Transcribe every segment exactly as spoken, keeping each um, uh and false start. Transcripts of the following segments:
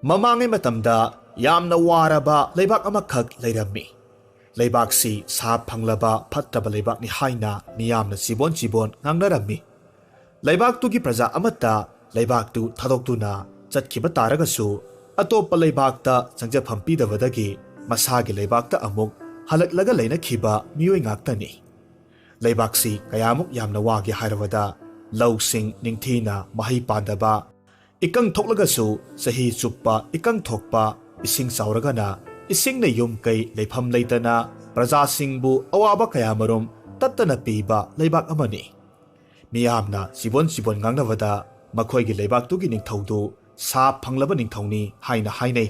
ꯃꯃꯥꯡꯉꯩ ꯃꯇꯝꯗ ꯌꯥꯝꯅ ꯋꯥꯔꯕ ꯂꯩꯕꯥꯛ ꯑꯃꯈꯛ ꯂꯩꯔꯝꯃꯤ꯫ ꯂꯩꯕꯥꯛꯁꯤ ꯁꯥ ꯐꯪꯂꯕ ꯐꯠꯇꯕ ꯂꯩꯕꯥꯛꯅꯤ ꯍꯥꯏꯅ ꯃꯤꯌꯥꯝꯅ ꯆꯤꯕꯣꯟ ꯆꯤꯕꯣꯟ ꯉꯥꯡꯅꯔꯝꯃꯤ꯫ ꯂꯩꯕꯥꯛꯇꯨꯒꯤ ꯄ꯭ꯔꯖꯥ ꯑꯃꯠꯇ ꯂꯩꯕꯥꯛꯇꯨ ꯊꯥꯗꯣꯛꯇꯨꯅ ꯆꯠꯈꯤꯕ ꯇꯥꯔꯒꯁꯨ, ꯑꯇꯣꯞꯄ ꯂꯩꯕꯥꯛꯇ ꯆꯪꯖꯐꯝ ꯄꯤꯗꯕꯗꯒꯤ ꯃꯁꯥꯒꯤ ꯂꯩꯕꯥꯛꯇ ꯑꯃꯨꯛ ꯍꯜꯂꯛꯂꯒ ꯂꯩꯅꯈꯤꯕ ꯃꯤꯑꯣꯏ ꯉꯥꯛꯇꯅꯤ꯫ ꯂꯩꯕꯥꯛꯁꯤ ꯀꯌꯥꯃꯨꯛ ꯌꯥꯝꯅ ꯋꯥꯒꯦ ꯍꯥꯏꯔꯕꯗ, ꯂꯧꯁꯤꯡ ꯅꯤꯡꯊꯤꯅ ꯃꯍꯩ ꯄꯥꯟꯗꯕ, ꯏꯀꯪ ꯊꯣꯛꯂꯒꯁꯨ ꯆꯍꯤ ꯆꯨꯞꯄ ꯏꯀꯪ ꯊꯣꯛꯄ, ꯏꯁꯤꯡ ꯆꯥꯎꯔꯒꯅ ꯏꯁꯤꯡꯅ ꯌꯨꯝ ꯀꯩ ꯂꯩꯐꯝ ꯂꯩꯇꯅ ꯄ꯭ꯔꯖꯥꯁꯤꯡꯕꯨ ꯑꯋꯥꯕ ꯀꯌꯥꯃꯔꯨꯝ ꯇꯠꯇꯅ ꯄꯤꯕ ꯂꯩꯕꯥꯛ ꯑꯃꯅꯤ꯫ ꯃꯤꯌꯥꯝꯅ ꯆꯤꯕꯣꯟ ꯆꯤꯕꯣꯟ ꯉꯥꯡꯅꯕꯗ ꯃꯈꯣꯏꯒꯤ ꯂꯩꯕꯥꯛꯇꯨꯒꯤ ꯅꯤꯡꯊꯧꯗꯨ ꯁꯥ ꯐꯪꯂꯕ ꯅꯤꯡꯊꯧꯅꯤ ꯍꯥꯏꯅ ꯍꯥꯏꯅꯩ꯫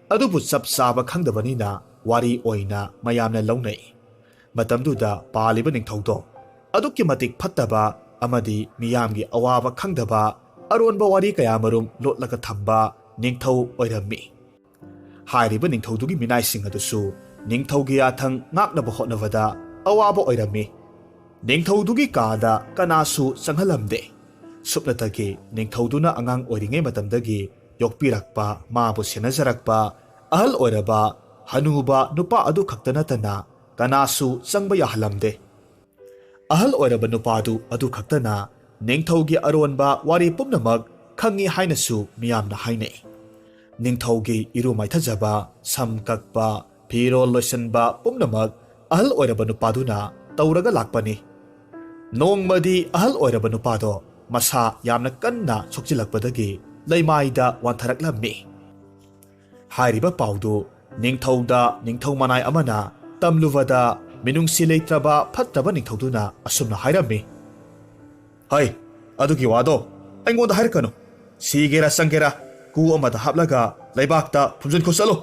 ꯑꯗꯨꯕꯨ ꯆꯞ ꯆꯥꯕ ꯈꯪꯗꯕꯅꯤꯅ ꯋꯥꯔꯤ ꯑꯣꯏꯅ ꯃꯌꯥꯝꯅ ꯂꯧꯅꯩ꯫ ꯃꯇꯝꯗꯨꯗ ꯄꯥꯜꯂꯤꯕ ꯅꯤꯡꯊꯧꯗꯣ ꯑꯗꯨꯛꯀꯤ ꯃꯇꯤꯛ ꯐꯠꯇꯕ ꯑꯃꯗꯤ ꯃꯤꯌꯥꯝꯒꯤ ꯑꯋꯥꯕ ꯈꯪꯗꯕ, ꯑꯔꯣꯟꯕ ꯋꯥꯔꯤ ꯀꯌꯥꯃꯔꯨꯝ ꯂꯣꯠꯂꯒ ꯊꯝꯕ ꯅꯤꯡꯊꯧ ꯑꯣꯏꯔꯝꯃꯤ꯫ ꯍꯥꯏꯔꯤꯕ ꯅꯤꯡꯊꯧꯗꯨꯒꯤ ꯃꯤꯅꯥꯏꯁꯤꯡ ꯑꯗꯨꯁꯨ ꯅꯤꯡꯊꯧꯒꯤ ꯌꯥꯊꯪ ꯉꯥꯛꯅꯕ ꯍꯣꯠꯅꯕꯗ ꯑꯋꯥꯕ ꯑꯣꯏꯔꯝꯃꯤ꯫ ꯅꯤꯡꯊꯧꯗꯨꯒꯤ ꯀꯥꯗ ꯀꯅꯥꯁꯨ ꯆꯪꯍꯜꯂꯝꯗꯦ꯫ ꯁꯨꯞꯅꯇꯒꯤ ꯅꯤꯡꯊꯧꯗꯨꯅ ꯑꯉꯥꯡ ꯑꯣꯏꯔꯤꯉꯩ ꯃꯇꯝꯗꯒꯤ ꯌꯣꯛꯄꯤꯔꯛꯄ, ꯃꯥꯕꯨ ꯁꯦꯟꯅꯖꯔꯛꯄ ꯑꯍꯜ ꯑꯣꯏꯔꯕ ꯍꯅꯨꯕ ꯅꯨꯄꯥ ꯑꯗꯨ ꯈꯛꯇ ꯅꯠꯇꯅ ꯀꯅꯥꯁꯨ ꯆꯪꯕ ꯌꯥꯍꯜꯂꯝꯗꯦ꯫ ꯑꯍꯜ ꯑꯣꯏꯔꯕ ꯅꯨꯄꯥꯗꯨ ꯑꯗꯨ ꯈꯛꯇꯅ ꯅꯤꯡꯊꯧꯒꯤ ꯑꯔꯣꯟꯕ ꯋꯥꯔꯤ ꯄꯨꯝꯅꯃꯛ ꯈꯪꯏ ꯍꯥꯏꯅꯁꯨ ꯃꯤꯌꯥꯝꯅ ꯍꯥꯏꯅꯩ꯫ ꯅꯤꯡꯊꯧꯒꯤ ꯏꯔꯨ ꯃꯥꯏꯊꯖꯕ, ꯁꯝ ꯀꯛꯄ, ꯐꯤꯔꯣꯜ ꯂꯣꯏꯁꯤꯟꯕ ꯄꯨꯝꯅꯃꯛ ꯑꯍꯜ ꯑꯣꯏꯔꯕ ꯅꯨꯄꯥꯗꯨꯅ ꯇꯧꯔꯒ ꯂꯥꯛꯄꯅꯤ꯫ ꯅꯣꯡꯃꯗꯤ ꯑꯍꯜ ꯑꯣꯏꯔꯕ ꯅꯨꯄꯥꯗꯣ ꯃꯁꯥ ꯌꯥꯝꯅ ꯀꯟꯅ ꯁꯣꯛꯆꯤꯜꯂꯛꯄꯗꯒꯤ ꯂꯩꯃꯥꯏꯗ ꯋꯥꯟꯊꯔꯛꯂꯝꯃꯤ꯫ ꯍꯥꯏꯔꯤꯕ ꯄꯥꯎꯗꯨ ꯅꯤꯡꯊꯧꯗ ꯅꯤꯡꯊꯧ ꯃꯅꯥꯏ ꯑꯃꯅ ꯇꯝꯂꯨꯕꯗ, ꯃꯤꯅꯨꯡꯁꯤ ꯂꯩꯇ꯭ꯔꯕ ꯐꯠꯇꯕ ꯅꯤꯡꯊꯧꯗꯨꯅ ꯑꯁꯨꯝꯅ ꯍꯥꯏꯔꯝꯃꯤ, "ꯍꯩ, ꯑꯗꯨꯒꯤ ꯋꯥꯗꯣ ꯑꯩꯉꯣꯟꯗ ꯍꯥꯏꯔꯛꯀꯅꯨ꯫ ꯁꯤꯒꯦꯔꯥ ꯆꯪꯒꯦꯔꯥ, ꯀꯨ ꯑꯃꯗ ꯍꯥꯞꯂꯒ ꯂꯩꯕꯥꯛꯇ ꯐꯨꯝꯖꯤꯟꯈꯣ ꯆꯠꯂꯨ!"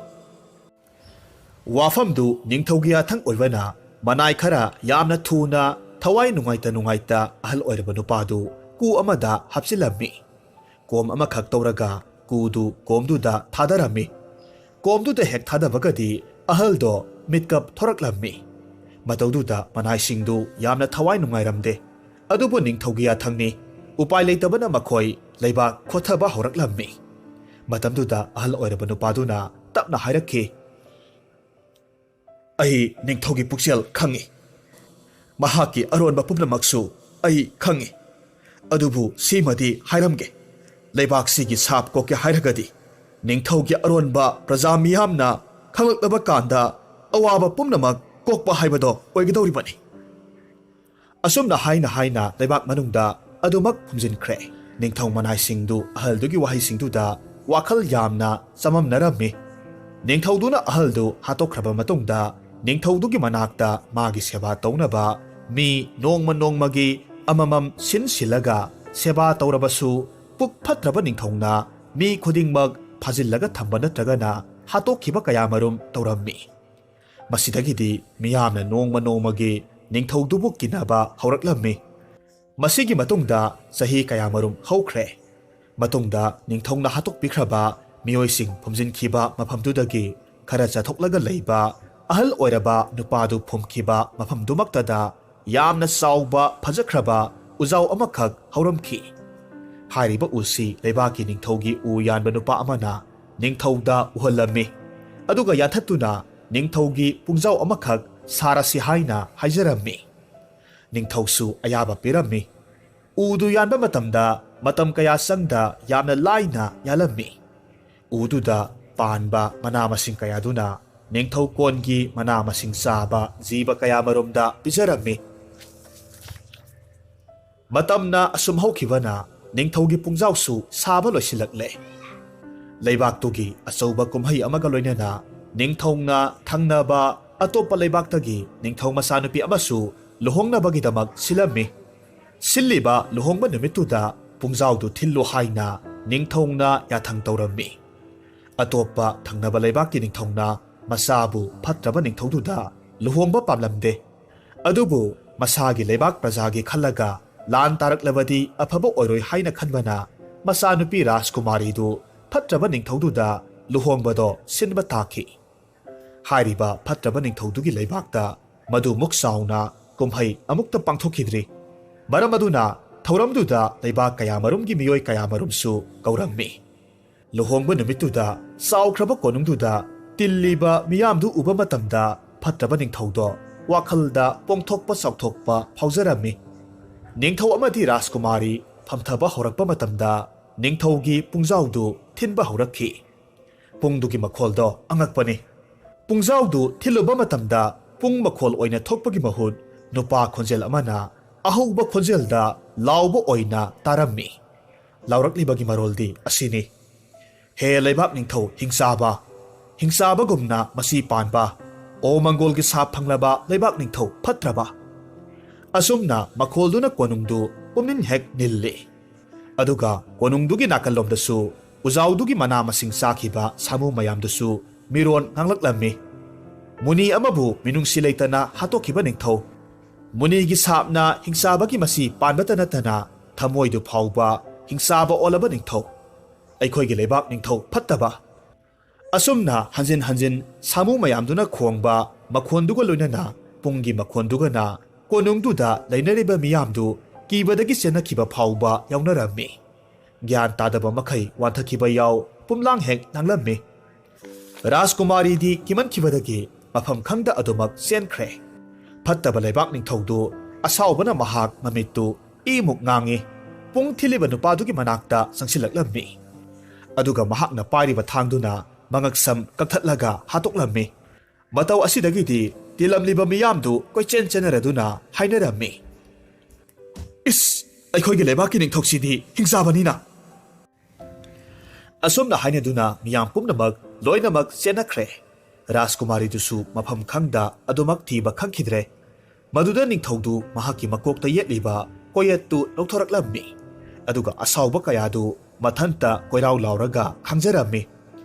ꯋꯥꯐꯝꯗꯨ ꯅꯤꯡꯊꯧꯒꯤ ꯌꯥꯊꯪ ꯑꯣꯏꯕꯅ ꯃꯅꯥꯏ ꯈꯔ ꯌꯥꯝꯅ ꯊꯨꯅ ꯊꯋꯥꯏ ꯅꯨꯡꯉꯥꯏꯇ ꯅꯨꯡꯉꯥꯏꯇ ꯑꯍꯜ ꯑꯣꯏꯔꯕ ꯅꯨꯄꯥꯗꯨ ꯀꯨ ꯑꯃꯗ ꯍꯥꯞꯆꯤꯜꯂꯝꯃꯤ꯫ ꯀꯣꯝ ꯑꯃꯈꯛ ꯇꯧꯔꯒ ꯀꯨꯗꯨ ꯀꯣꯝꯗꯨꯗ ꯊꯥꯗꯔꯝꯃꯤ꯫ ꯀꯣꯝꯗꯨꯗ ꯍꯦꯛ ꯊꯥꯗꯕꯒꯗꯤ ꯑꯍꯜꯗꯣ ꯃꯤꯠꯀꯞ ꯊꯣꯔꯛꯂꯝꯃꯤ꯫ ꯃꯇꯧꯗꯨꯗ ꯃꯅꯥꯏꯁꯤꯡꯗꯨ ꯌꯥꯝꯅ ꯊꯋꯥꯏ ꯅꯨꯡꯉꯥꯏꯔꯝꯗꯦ꯫ ꯑꯗꯨꯕꯨ ꯅꯤꯡꯊꯧꯒꯤ ꯌꯥꯊꯪꯅꯤ꯫ ꯎꯄꯥꯏ ꯂꯩꯇꯕꯅ ꯃꯈꯣꯏ ꯂꯩꯕꯥꯛ ꯈꯣꯊꯕ ꯍꯧꯔꯛꯂꯝꯃꯤ꯫ ꯃꯇꯝꯗꯨꯗ ꯑꯍꯜ ꯑꯣꯏꯔꯕ ꯅꯨꯄꯥꯗꯨꯅ ꯇꯞꯅ ꯍꯥꯏꯔꯛꯈꯤ, "ꯑꯩ ꯅꯤꯡꯊꯧꯒꯤ ꯄꯨꯛꯆꯦꯜ ꯈꯪꯏ꯫ ꯃꯍꯥꯛꯀꯤ ꯑꯔꯣꯟꯕ ꯄꯨꯝꯅꯃꯛꯁꯨ ꯑꯩ ꯈꯪꯏ꯫ ꯑꯗꯨꯕꯨ ꯁꯤꯃꯗꯤ ꯍꯥꯏꯔꯝꯒꯦ, ꯂꯩꯕꯥꯛꯁꯤꯒꯤ ꯁꯥꯞ ꯀꯣꯛꯀꯦ ꯍꯥꯏꯔꯒꯗꯤ ꯅꯤꯡꯊꯧꯒꯤ ꯑꯔꯣꯟꯕ ꯄ꯭ꯔꯖꯥ ꯃꯤꯌꯥꯝꯅ ꯈꯪꯂꯛꯂꯕ ꯀꯥꯟꯗ ꯑꯋꯥꯕ ꯄꯨꯝꯅꯃꯛ ꯀꯣꯛꯄ ꯍꯥꯏꯕꯗꯣ ꯑꯣꯏꯒꯗꯧꯔꯤꯕꯅꯤ"꯫ ꯑꯁꯨꯝꯅ ꯍꯥꯏꯅ ꯍꯥꯏꯅ ꯂꯩꯕꯥꯛ ꯃꯅꯨꯡꯗ ꯑꯗꯨꯃꯛ ꯐꯨꯝꯖꯤꯟꯈ꯭ꯔꯦ꯫ ꯅꯤꯡꯊꯧ ꯃꯅꯥꯏꯁꯤꯡꯗꯨ ꯑꯍꯜꯗꯨꯒꯤ ꯋꯥꯍꯩꯁꯤꯡꯗꯨꯗ ꯋꯥꯈꯜ ꯌꯥꯝꯅ ꯆꯃꯝꯅꯔꯝꯃꯤ꯫ ꯅꯤꯡꯊꯧꯗꯨꯅ ꯑꯍꯜꯗꯨ ꯍꯥꯠꯇꯣꯛꯈ꯭ꯔꯕ ꯃꯇꯨꯡꯗ ꯅꯤꯡꯊꯧꯗꯨꯒꯤ ꯃꯅꯥꯛꯇ ꯃꯥꯒꯤ ꯁꯦꯕꯥ ꯇꯧꯅꯕ ꯃꯤ ꯅꯣꯡꯃ ꯅꯣꯡꯃꯒꯤ ꯑꯃꯃꯝ ꯁꯤꯟ ꯁꯤꯜꯂꯒ ꯁꯦꯕꯥ ꯇꯧꯔꯕꯁꯨ, ꯄꯨꯛ ꯐꯠꯇ꯭ꯔꯕ ꯅꯤꯡꯊꯧꯅ ꯃꯤ ꯈꯨꯗꯤꯡꯃꯛ ꯐꯥꯖꯤꯜꯂꯒ ꯊꯝꯕ ꯅꯠꯇ꯭ꯔꯒꯅ ꯍꯥꯠꯇꯣꯛꯈꯤꯕ ꯀꯌꯥꯃꯔꯨꯝ ꯇꯧꯔꯝꯃꯤ꯫ ꯃꯁꯤꯗꯒꯤꯗꯤ ꯃꯤꯌꯥꯝꯅ ꯅꯣꯡꯃ ꯅꯣꯡꯃꯒꯤ ꯅꯤꯡꯊꯧꯗꯨꯕꯨ ꯀꯤꯅꯕ ꯍꯧꯔꯛꯂꯝꯃꯤ꯫ ꯃꯁꯤꯒꯤ ꯃꯇꯨꯡꯗ ꯆꯍꯤ ꯀꯌꯥꯃꯔꯨꯝ ꯍꯧꯈ꯭ꯔꯦ꯫ ꯃꯇꯨꯡꯗ ꯅꯤꯡꯊꯧꯅ ꯍꯥꯠꯇꯣꯛꯄꯤꯈ꯭ꯔꯕ ꯃꯤꯑꯣꯏꯁꯤꯡ ꯐꯨꯝꯖꯤꯟꯈꯤꯕ ꯃꯐꯝꯗꯨꯗꯒꯤ ꯈꯔ ꯆꯠꯊꯣꯛꯂꯒ ꯂꯩꯕ ꯑꯍꯜ ꯑꯣꯏꯔꯕ ꯅꯨꯄꯥꯗꯨ ꯐꯨꯝꯈꯤꯕ ꯃꯐꯝꯗꯨꯃꯛꯇꯗ ꯌꯥꯝꯅ ꯆꯥꯎꯕ ꯐꯖꯈ꯭ꯔꯕ ꯎꯖꯥꯎ ꯑꯃꯈꯛ ꯍꯧꯔꯝꯈꯤ꯫ ꯍꯥꯏꯔꯤꯕ ꯎꯁꯤ ꯂꯩꯕꯥꯛꯀꯤ ꯅꯤꯡꯊꯧꯒꯤ ꯎ ꯌꯥꯟꯕ ꯅꯨꯄꯥ ꯑꯃꯅ ꯅꯤꯡꯊꯧꯗ ꯎꯍꯜꯂꯝꯃꯤ꯫ ꯑꯗꯨꯒ ꯌꯥꯟꯊꯠꯇꯨꯅ ꯅꯤꯡꯊꯧꯒꯤ ꯄꯨꯡꯖꯥꯎ ꯑꯃꯈꯛ ꯁꯥꯔꯁꯤ ꯍꯥꯏꯅ ꯍꯥꯏꯖꯔꯝꯃꯤ꯫ ꯅꯤꯡꯊꯧꯁꯨ ꯑꯌꯥꯕ ꯄꯤꯔꯝꯃꯤ꯫ ꯎꯗꯨ ꯌꯥꯟꯕ ꯃꯇꯝꯗ ꯃꯇꯝ ꯀꯌꯥ ꯆꯪꯗ ꯌꯥꯝꯅ ꯂꯥꯏꯅ ꯌꯥꯜꯂꯝꯃꯤ꯫ ꯎꯗꯨꯗ ꯄꯥꯟꯕ ꯃꯅꯥ ꯃꯁꯤꯡ ꯀꯌꯥꯗꯨꯅ ꯅꯤꯡꯊꯧ ꯀꯣꯟꯒꯤ ꯃꯅꯥ ꯃꯁꯤꯡ ꯆꯥꯕ ꯖꯤꯕ ꯀꯌꯥꯃꯔꯨꯝꯗ ꯄꯤꯖꯔꯝꯃꯤ꯫ ꯃꯇꯝꯅ ꯑꯁꯨꯝ ꯍꯧꯈꯤꯕꯅ ꯅꯤꯡꯊꯧꯒꯤ ꯄꯨꯡꯖꯥꯎꯁꯨ ꯁꯥꯕ ꯂꯣꯏꯁꯤꯜꯂꯛꯂꯦ꯫ ꯂꯩꯕꯥꯛꯇꯨꯒꯤ ꯑꯆꯧꯕ ꯀꯨꯝꯍꯩ ꯑꯃꯒ ꯂꯣꯏꯅꯅ ꯅꯤꯡꯊꯧꯅ ꯊꯪꯅꯕ ꯑꯇꯣꯞꯄ ꯂꯩꯕꯥꯛꯇꯒꯤ ꯅꯤꯡꯊꯧ ꯃꯆꯥꯅꯨꯄꯤ ꯑꯃꯁꯨ ꯂꯨꯍꯣꯡꯅꯕꯒꯤꯗꯃꯛ ꯁꯤꯜꯂꯝꯃꯤ꯫ ꯁꯤꯜꯂꯤꯕ ꯂꯨꯍꯣꯡꯕ ꯅꯨꯃꯤꯠꯇꯨꯗ ꯄꯨꯡꯖꯥꯎꯗꯨ ꯊꯤꯜꯂꯨ ꯍꯥꯏꯅ ꯅꯤꯡꯊꯧꯅ ꯌꯥꯊꯪ ꯇꯧꯔꯝꯃꯤ꯫ ꯑꯇꯣꯞꯄ ꯊꯪꯅꯕ ꯂꯩꯕꯥꯛꯀꯤ ꯅꯤꯡꯊꯧꯅ ꯃꯆꯥꯕꯨ ꯐꯠꯇ꯭ꯔꯕ ꯅꯤꯡꯊꯧꯗꯨꯗ ꯂꯨꯍꯣꯡꯕ ꯄꯥꯝꯂꯝꯗꯦ꯫ ꯑꯗꯨꯕꯨ ꯃꯁꯥꯒꯤ ꯂꯩꯕꯥꯛ ꯄ꯭ꯔꯖꯥꯒꯤ ꯈꯜꯂꯒ ꯂꯥꯟ ꯇꯥꯔꯛꯂꯕꯗꯤ ꯑꯐꯕ ꯑꯣꯏꯔꯣꯏ ꯍꯥꯏꯅ ꯈꯟꯕꯅ ꯃꯆꯥꯅꯨꯄꯤ ꯔꯥꯖꯀꯨꯃꯥꯔꯤꯗꯨ ꯐꯠꯇ꯭ꯔꯕ ꯅꯤꯡꯊꯧꯗꯨꯗ ꯂꯨꯍꯣꯡꯕꯗꯣ ꯁꯤꯟꯕ ꯇꯥꯈꯤ꯫ ꯍꯥꯏꯔꯤꯕ ꯐꯠꯇ꯭ꯔꯕ ꯅꯤꯡꯊꯧꯗꯨꯒꯤ ꯂꯩꯕꯥꯛꯇ ꯃꯗꯨꯃꯨꯛ ꯆꯥꯎꯅ ꯀꯨꯝꯍꯩ ꯑꯃꯨꯛꯇ ꯄꯥꯡꯊꯣꯛꯈꯤꯗ꯭ꯔꯤ꯫ ꯃꯔꯝ ꯑꯗꯨꯅ ꯊꯧꯔꯝꯗꯨꯗ ꯂꯩꯕꯥꯛ ꯀꯌꯥꯃꯔꯨꯝꯒꯤ ꯃꯤꯑꯣꯏ ꯀꯌꯥꯃꯔꯨꯝꯁꯨ ꯀꯧꯔꯝꯃꯤ꯫ ꯂꯨꯍꯣꯡꯕ ꯅꯨꯃꯤꯠꯇꯨꯗ ꯆꯥꯎꯈ꯭ꯔꯕ ꯀꯣꯅꯨꯡꯗꯨꯗ ꯇꯤꯜꯂꯤꯕ ꯃꯤꯌꯥꯝꯗꯨ ꯎꯕ ꯃꯇꯝꯗ ꯐꯠꯇꯕ ꯅꯤꯡꯊꯧꯗꯣ ꯋꯥꯈꯜꯗ ꯄꯣꯡꯊꯣꯛꯄ ꯆꯥꯎꯊꯣꯛꯄ ꯐꯥꯎꯖꯔꯝꯃꯤ꯫ ꯅꯤꯡꯊꯧ ꯑꯃꯗꯤ ꯔꯥꯖꯀꯨꯃꯥꯔꯤ ꯐꯝꯊꯕ ꯍꯧꯔꯛꯄ ꯃꯇꯝꯗ ꯅꯤꯡꯊꯧꯒꯤ ꯄꯨꯡꯖꯥꯎꯗꯨ ꯊꯤꯟꯕ ꯍꯧꯔꯛꯈꯤ꯫ ꯄꯨꯡꯗꯨꯒꯤ ꯃꯈꯣꯜꯗꯣ ꯑꯉꯛꯄꯅꯤ꯫ ꯄꯨꯡꯖꯥꯎꯗꯨ ꯊꯤꯜꯂꯨꯕ ꯃꯇꯝꯗ ꯄꯨꯡ ꯃꯈꯣꯜ ꯑꯣꯏꯅ ꯊꯣꯛꯄꯒꯤ ꯃꯍꯨꯠ ꯅꯨꯄꯥ ꯈꯣꯟꯖꯦꯜ ꯑꯃꯅ ꯑꯍꯧꯕ ꯈꯣꯟꯖꯦꯜꯗ ꯂꯥꯎꯕ ꯑꯣꯏꯅ ꯇꯥꯔꯝꯃꯤ꯫ ꯂꯥꯎꯔꯛꯂꯤꯕꯒꯤ ꯃꯔꯣꯜꯗꯤ ꯑꯁꯤꯅꯤ: "ꯍꯦ ꯂꯩꯕꯥꯛ ꯅꯤꯡꯊꯧ ꯍꯤꯡꯆꯥꯕ, ꯍꯤꯡꯆꯥꯕꯒꯨꯝꯅ ꯃꯁꯤ ꯄꯥꯟꯕ, ꯑꯣ ꯃꯪꯒꯣꯜꯒꯤ ꯁꯥꯞ ꯐꯪꯂꯕ ꯂꯩꯕꯥꯛ ꯅꯤꯡꯊꯧ ꯐꯠꯇ꯭ꯔꯕ!" ꯑꯁꯨꯝꯅ ꯃꯈꯣꯜꯗꯨꯅ ꯀꯣꯅꯨꯡꯗꯨ ꯄꯨꯝꯅꯤꯡ ꯍꯦꯛ ꯅꯤꯜꯂꯤ꯫ ꯑꯗꯨꯒ ꯀꯣꯅꯨꯡꯗꯨꯒꯤ ꯅꯥꯀꯜꯂꯣꯝꯗꯁꯨ ꯎꯖꯥꯎꯗꯨꯒꯤ ꯃꯅꯥ ꯃꯁꯤꯡ ꯆꯥꯈꯤꯕ ꯁꯥꯃꯨ ꯃꯌꯥꯝꯗꯨꯁꯨ ꯃꯤꯔꯣꯟ ꯉꯥꯡꯂꯛꯂꯝꯃꯤ꯫ "ꯃꯨꯅꯤ ꯑꯃꯕꯨ ꯃꯤꯅꯨꯡꯁꯤ ꯂꯩꯇꯅ ꯍꯥꯠꯇꯣꯛꯈꯤꯕ ꯅꯤꯡꯊꯧ, ꯃꯨꯅꯤꯒꯤ ꯁꯥꯞꯅ ꯍꯤꯡꯆꯥꯕꯒꯤ ꯃꯁꯤ ꯄꯥꯟꯕꯇ ꯅꯠꯇꯅ ꯊꯃꯣꯏꯗꯨ ꯐꯥꯎꯕ ꯍꯤꯡꯆꯥꯕ ꯑꯣꯜꯂꯕ ꯅꯤꯡꯊꯧ, ꯑꯩꯈꯣꯏꯒꯤ ꯂꯩꯕꯥꯛ ꯅꯤꯡꯊꯧ ꯐꯠꯇꯕ!" ꯑꯁꯨꯝꯅ ꯍꯟꯖꯤꯟ ꯍꯟꯖꯤꯟ ꯁꯥꯃꯨ ꯃꯌꯥꯝꯗꯨꯅ ꯈꯣꯡꯕ ꯃꯈꯣꯟꯗꯨꯒ ꯂꯣꯏꯅꯅ ꯄꯨꯡꯒꯤ ꯃꯈꯣꯟꯗꯨꯒꯅ ꯀꯣꯅꯨꯡꯗꯨꯗ ꯂꯩꯅꯔꯤꯕ ꯃꯤꯌꯥꯝꯗꯨ ꯀꯤꯕꯗꯒꯤ ꯆꯦꯟꯅꯈꯤꯕ ꯐꯥꯎꯕ ꯌꯥꯎꯅꯔꯝꯃꯤ꯫ ꯒ꯭ꯌꯥꯟ ꯇꯥꯗꯕ ꯃꯈꯩ ꯋꯥꯟꯊꯈꯤꯕ ꯌꯥꯎ ꯄꯨꯝꯂꯥꯡ ꯍꯦꯛ ꯂꯥꯡꯂꯝꯃꯤ꯫ ꯔꯥꯖꯀꯨꯃꯥꯔꯤꯗꯤ ꯀꯤꯃꯟꯈꯤꯕꯗꯒꯤ ꯃꯐꯝ ꯈꯪꯗ ꯑꯗꯨꯃꯛ ꯆꯦꯟꯈ꯭ꯔꯦ꯫ ꯐꯠꯇꯕ ꯂꯩꯕꯥꯛ ꯅꯤꯡꯊꯧꯗꯨ ꯑꯁꯥꯎꯕꯅ ꯃꯍꯥꯛ ꯃꯃꯤꯠꯇꯨ ꯏꯃꯨꯛ ꯉꯥꯡꯉꯤ꯫ ꯄꯨꯡ ꯊꯤꯜꯂꯤꯕ ꯅꯨꯄꯥꯗꯨꯒꯤ ꯃꯅꯥꯛꯇ ꯆꯪꯁꯤꯜꯂꯛꯂꯝꯃꯤ꯫ ꯑꯗꯨꯒ ꯃꯍꯥꯛꯅ ꯄꯥꯏꯔꯤꯕ ꯊꯥꯡꯗꯨꯅ ꯃꯉꯛꯁꯝ ꯀꯛꯊꯠꯂꯒ ꯍꯥꯠꯇꯣꯛꯂꯝꯃꯤ꯫ ꯃꯇꯧ ꯑꯁꯤꯗꯒꯤꯗꯤ ꯇꯤꯜꯂꯝꯂꯤꯕ ꯃꯤꯌꯥꯝꯗꯨ ꯀꯣꯏꯆꯦꯟ ꯆꯦꯟꯅꯔꯗꯨꯅ ꯍꯥꯏꯅꯔꯝꯃꯤ, "ꯏꯁ, ꯑꯩꯈꯣꯏꯒꯤ ꯂꯩꯕꯥꯛꯀꯤ ꯅꯤꯡꯊꯧꯁꯤꯗꯤ ꯍꯤꯡꯆꯥꯕꯅꯤꯅ!" ꯑꯁꯨꯝꯅ ꯍꯥꯏꯅꯗꯨꯅ ꯃꯤꯌꯥꯝ ꯄꯨꯝꯅꯃꯛ ꯂꯣꯏꯅꯃꯛ ꯆꯦꯟꯅꯈ꯭ꯔꯦ꯫ ꯔꯥꯖꯀꯨꯃꯥꯔꯤꯗꯨꯁꯨ ꯃꯐꯝ ꯈꯪꯗ ꯑꯗꯨꯃꯛ ꯊꯤꯕ ꯈꯪꯈꯤꯗ꯭ꯔꯦ꯫ ꯃꯗꯨꯗ ꯅꯤꯡꯊꯧꯗꯨ ꯃꯍꯥꯛꯀꯤ ꯃꯀꯣꯛꯇ ꯌꯦꯠꯂꯤꯕ ꯀꯣꯌꯦꯠꯇꯨ ꯂꯧꯊꯣꯔꯛꯂꯝꯃꯤ꯫ ꯑꯗꯨꯒ ꯑꯁꯥꯎꯕ ꯀꯌꯥꯗꯨ ꯃꯊꯟꯇ ꯀꯣꯏꯔꯥꯎ ꯂꯥꯎꯔꯒ ꯈꯥꯡꯖꯔꯝꯃꯤ꯫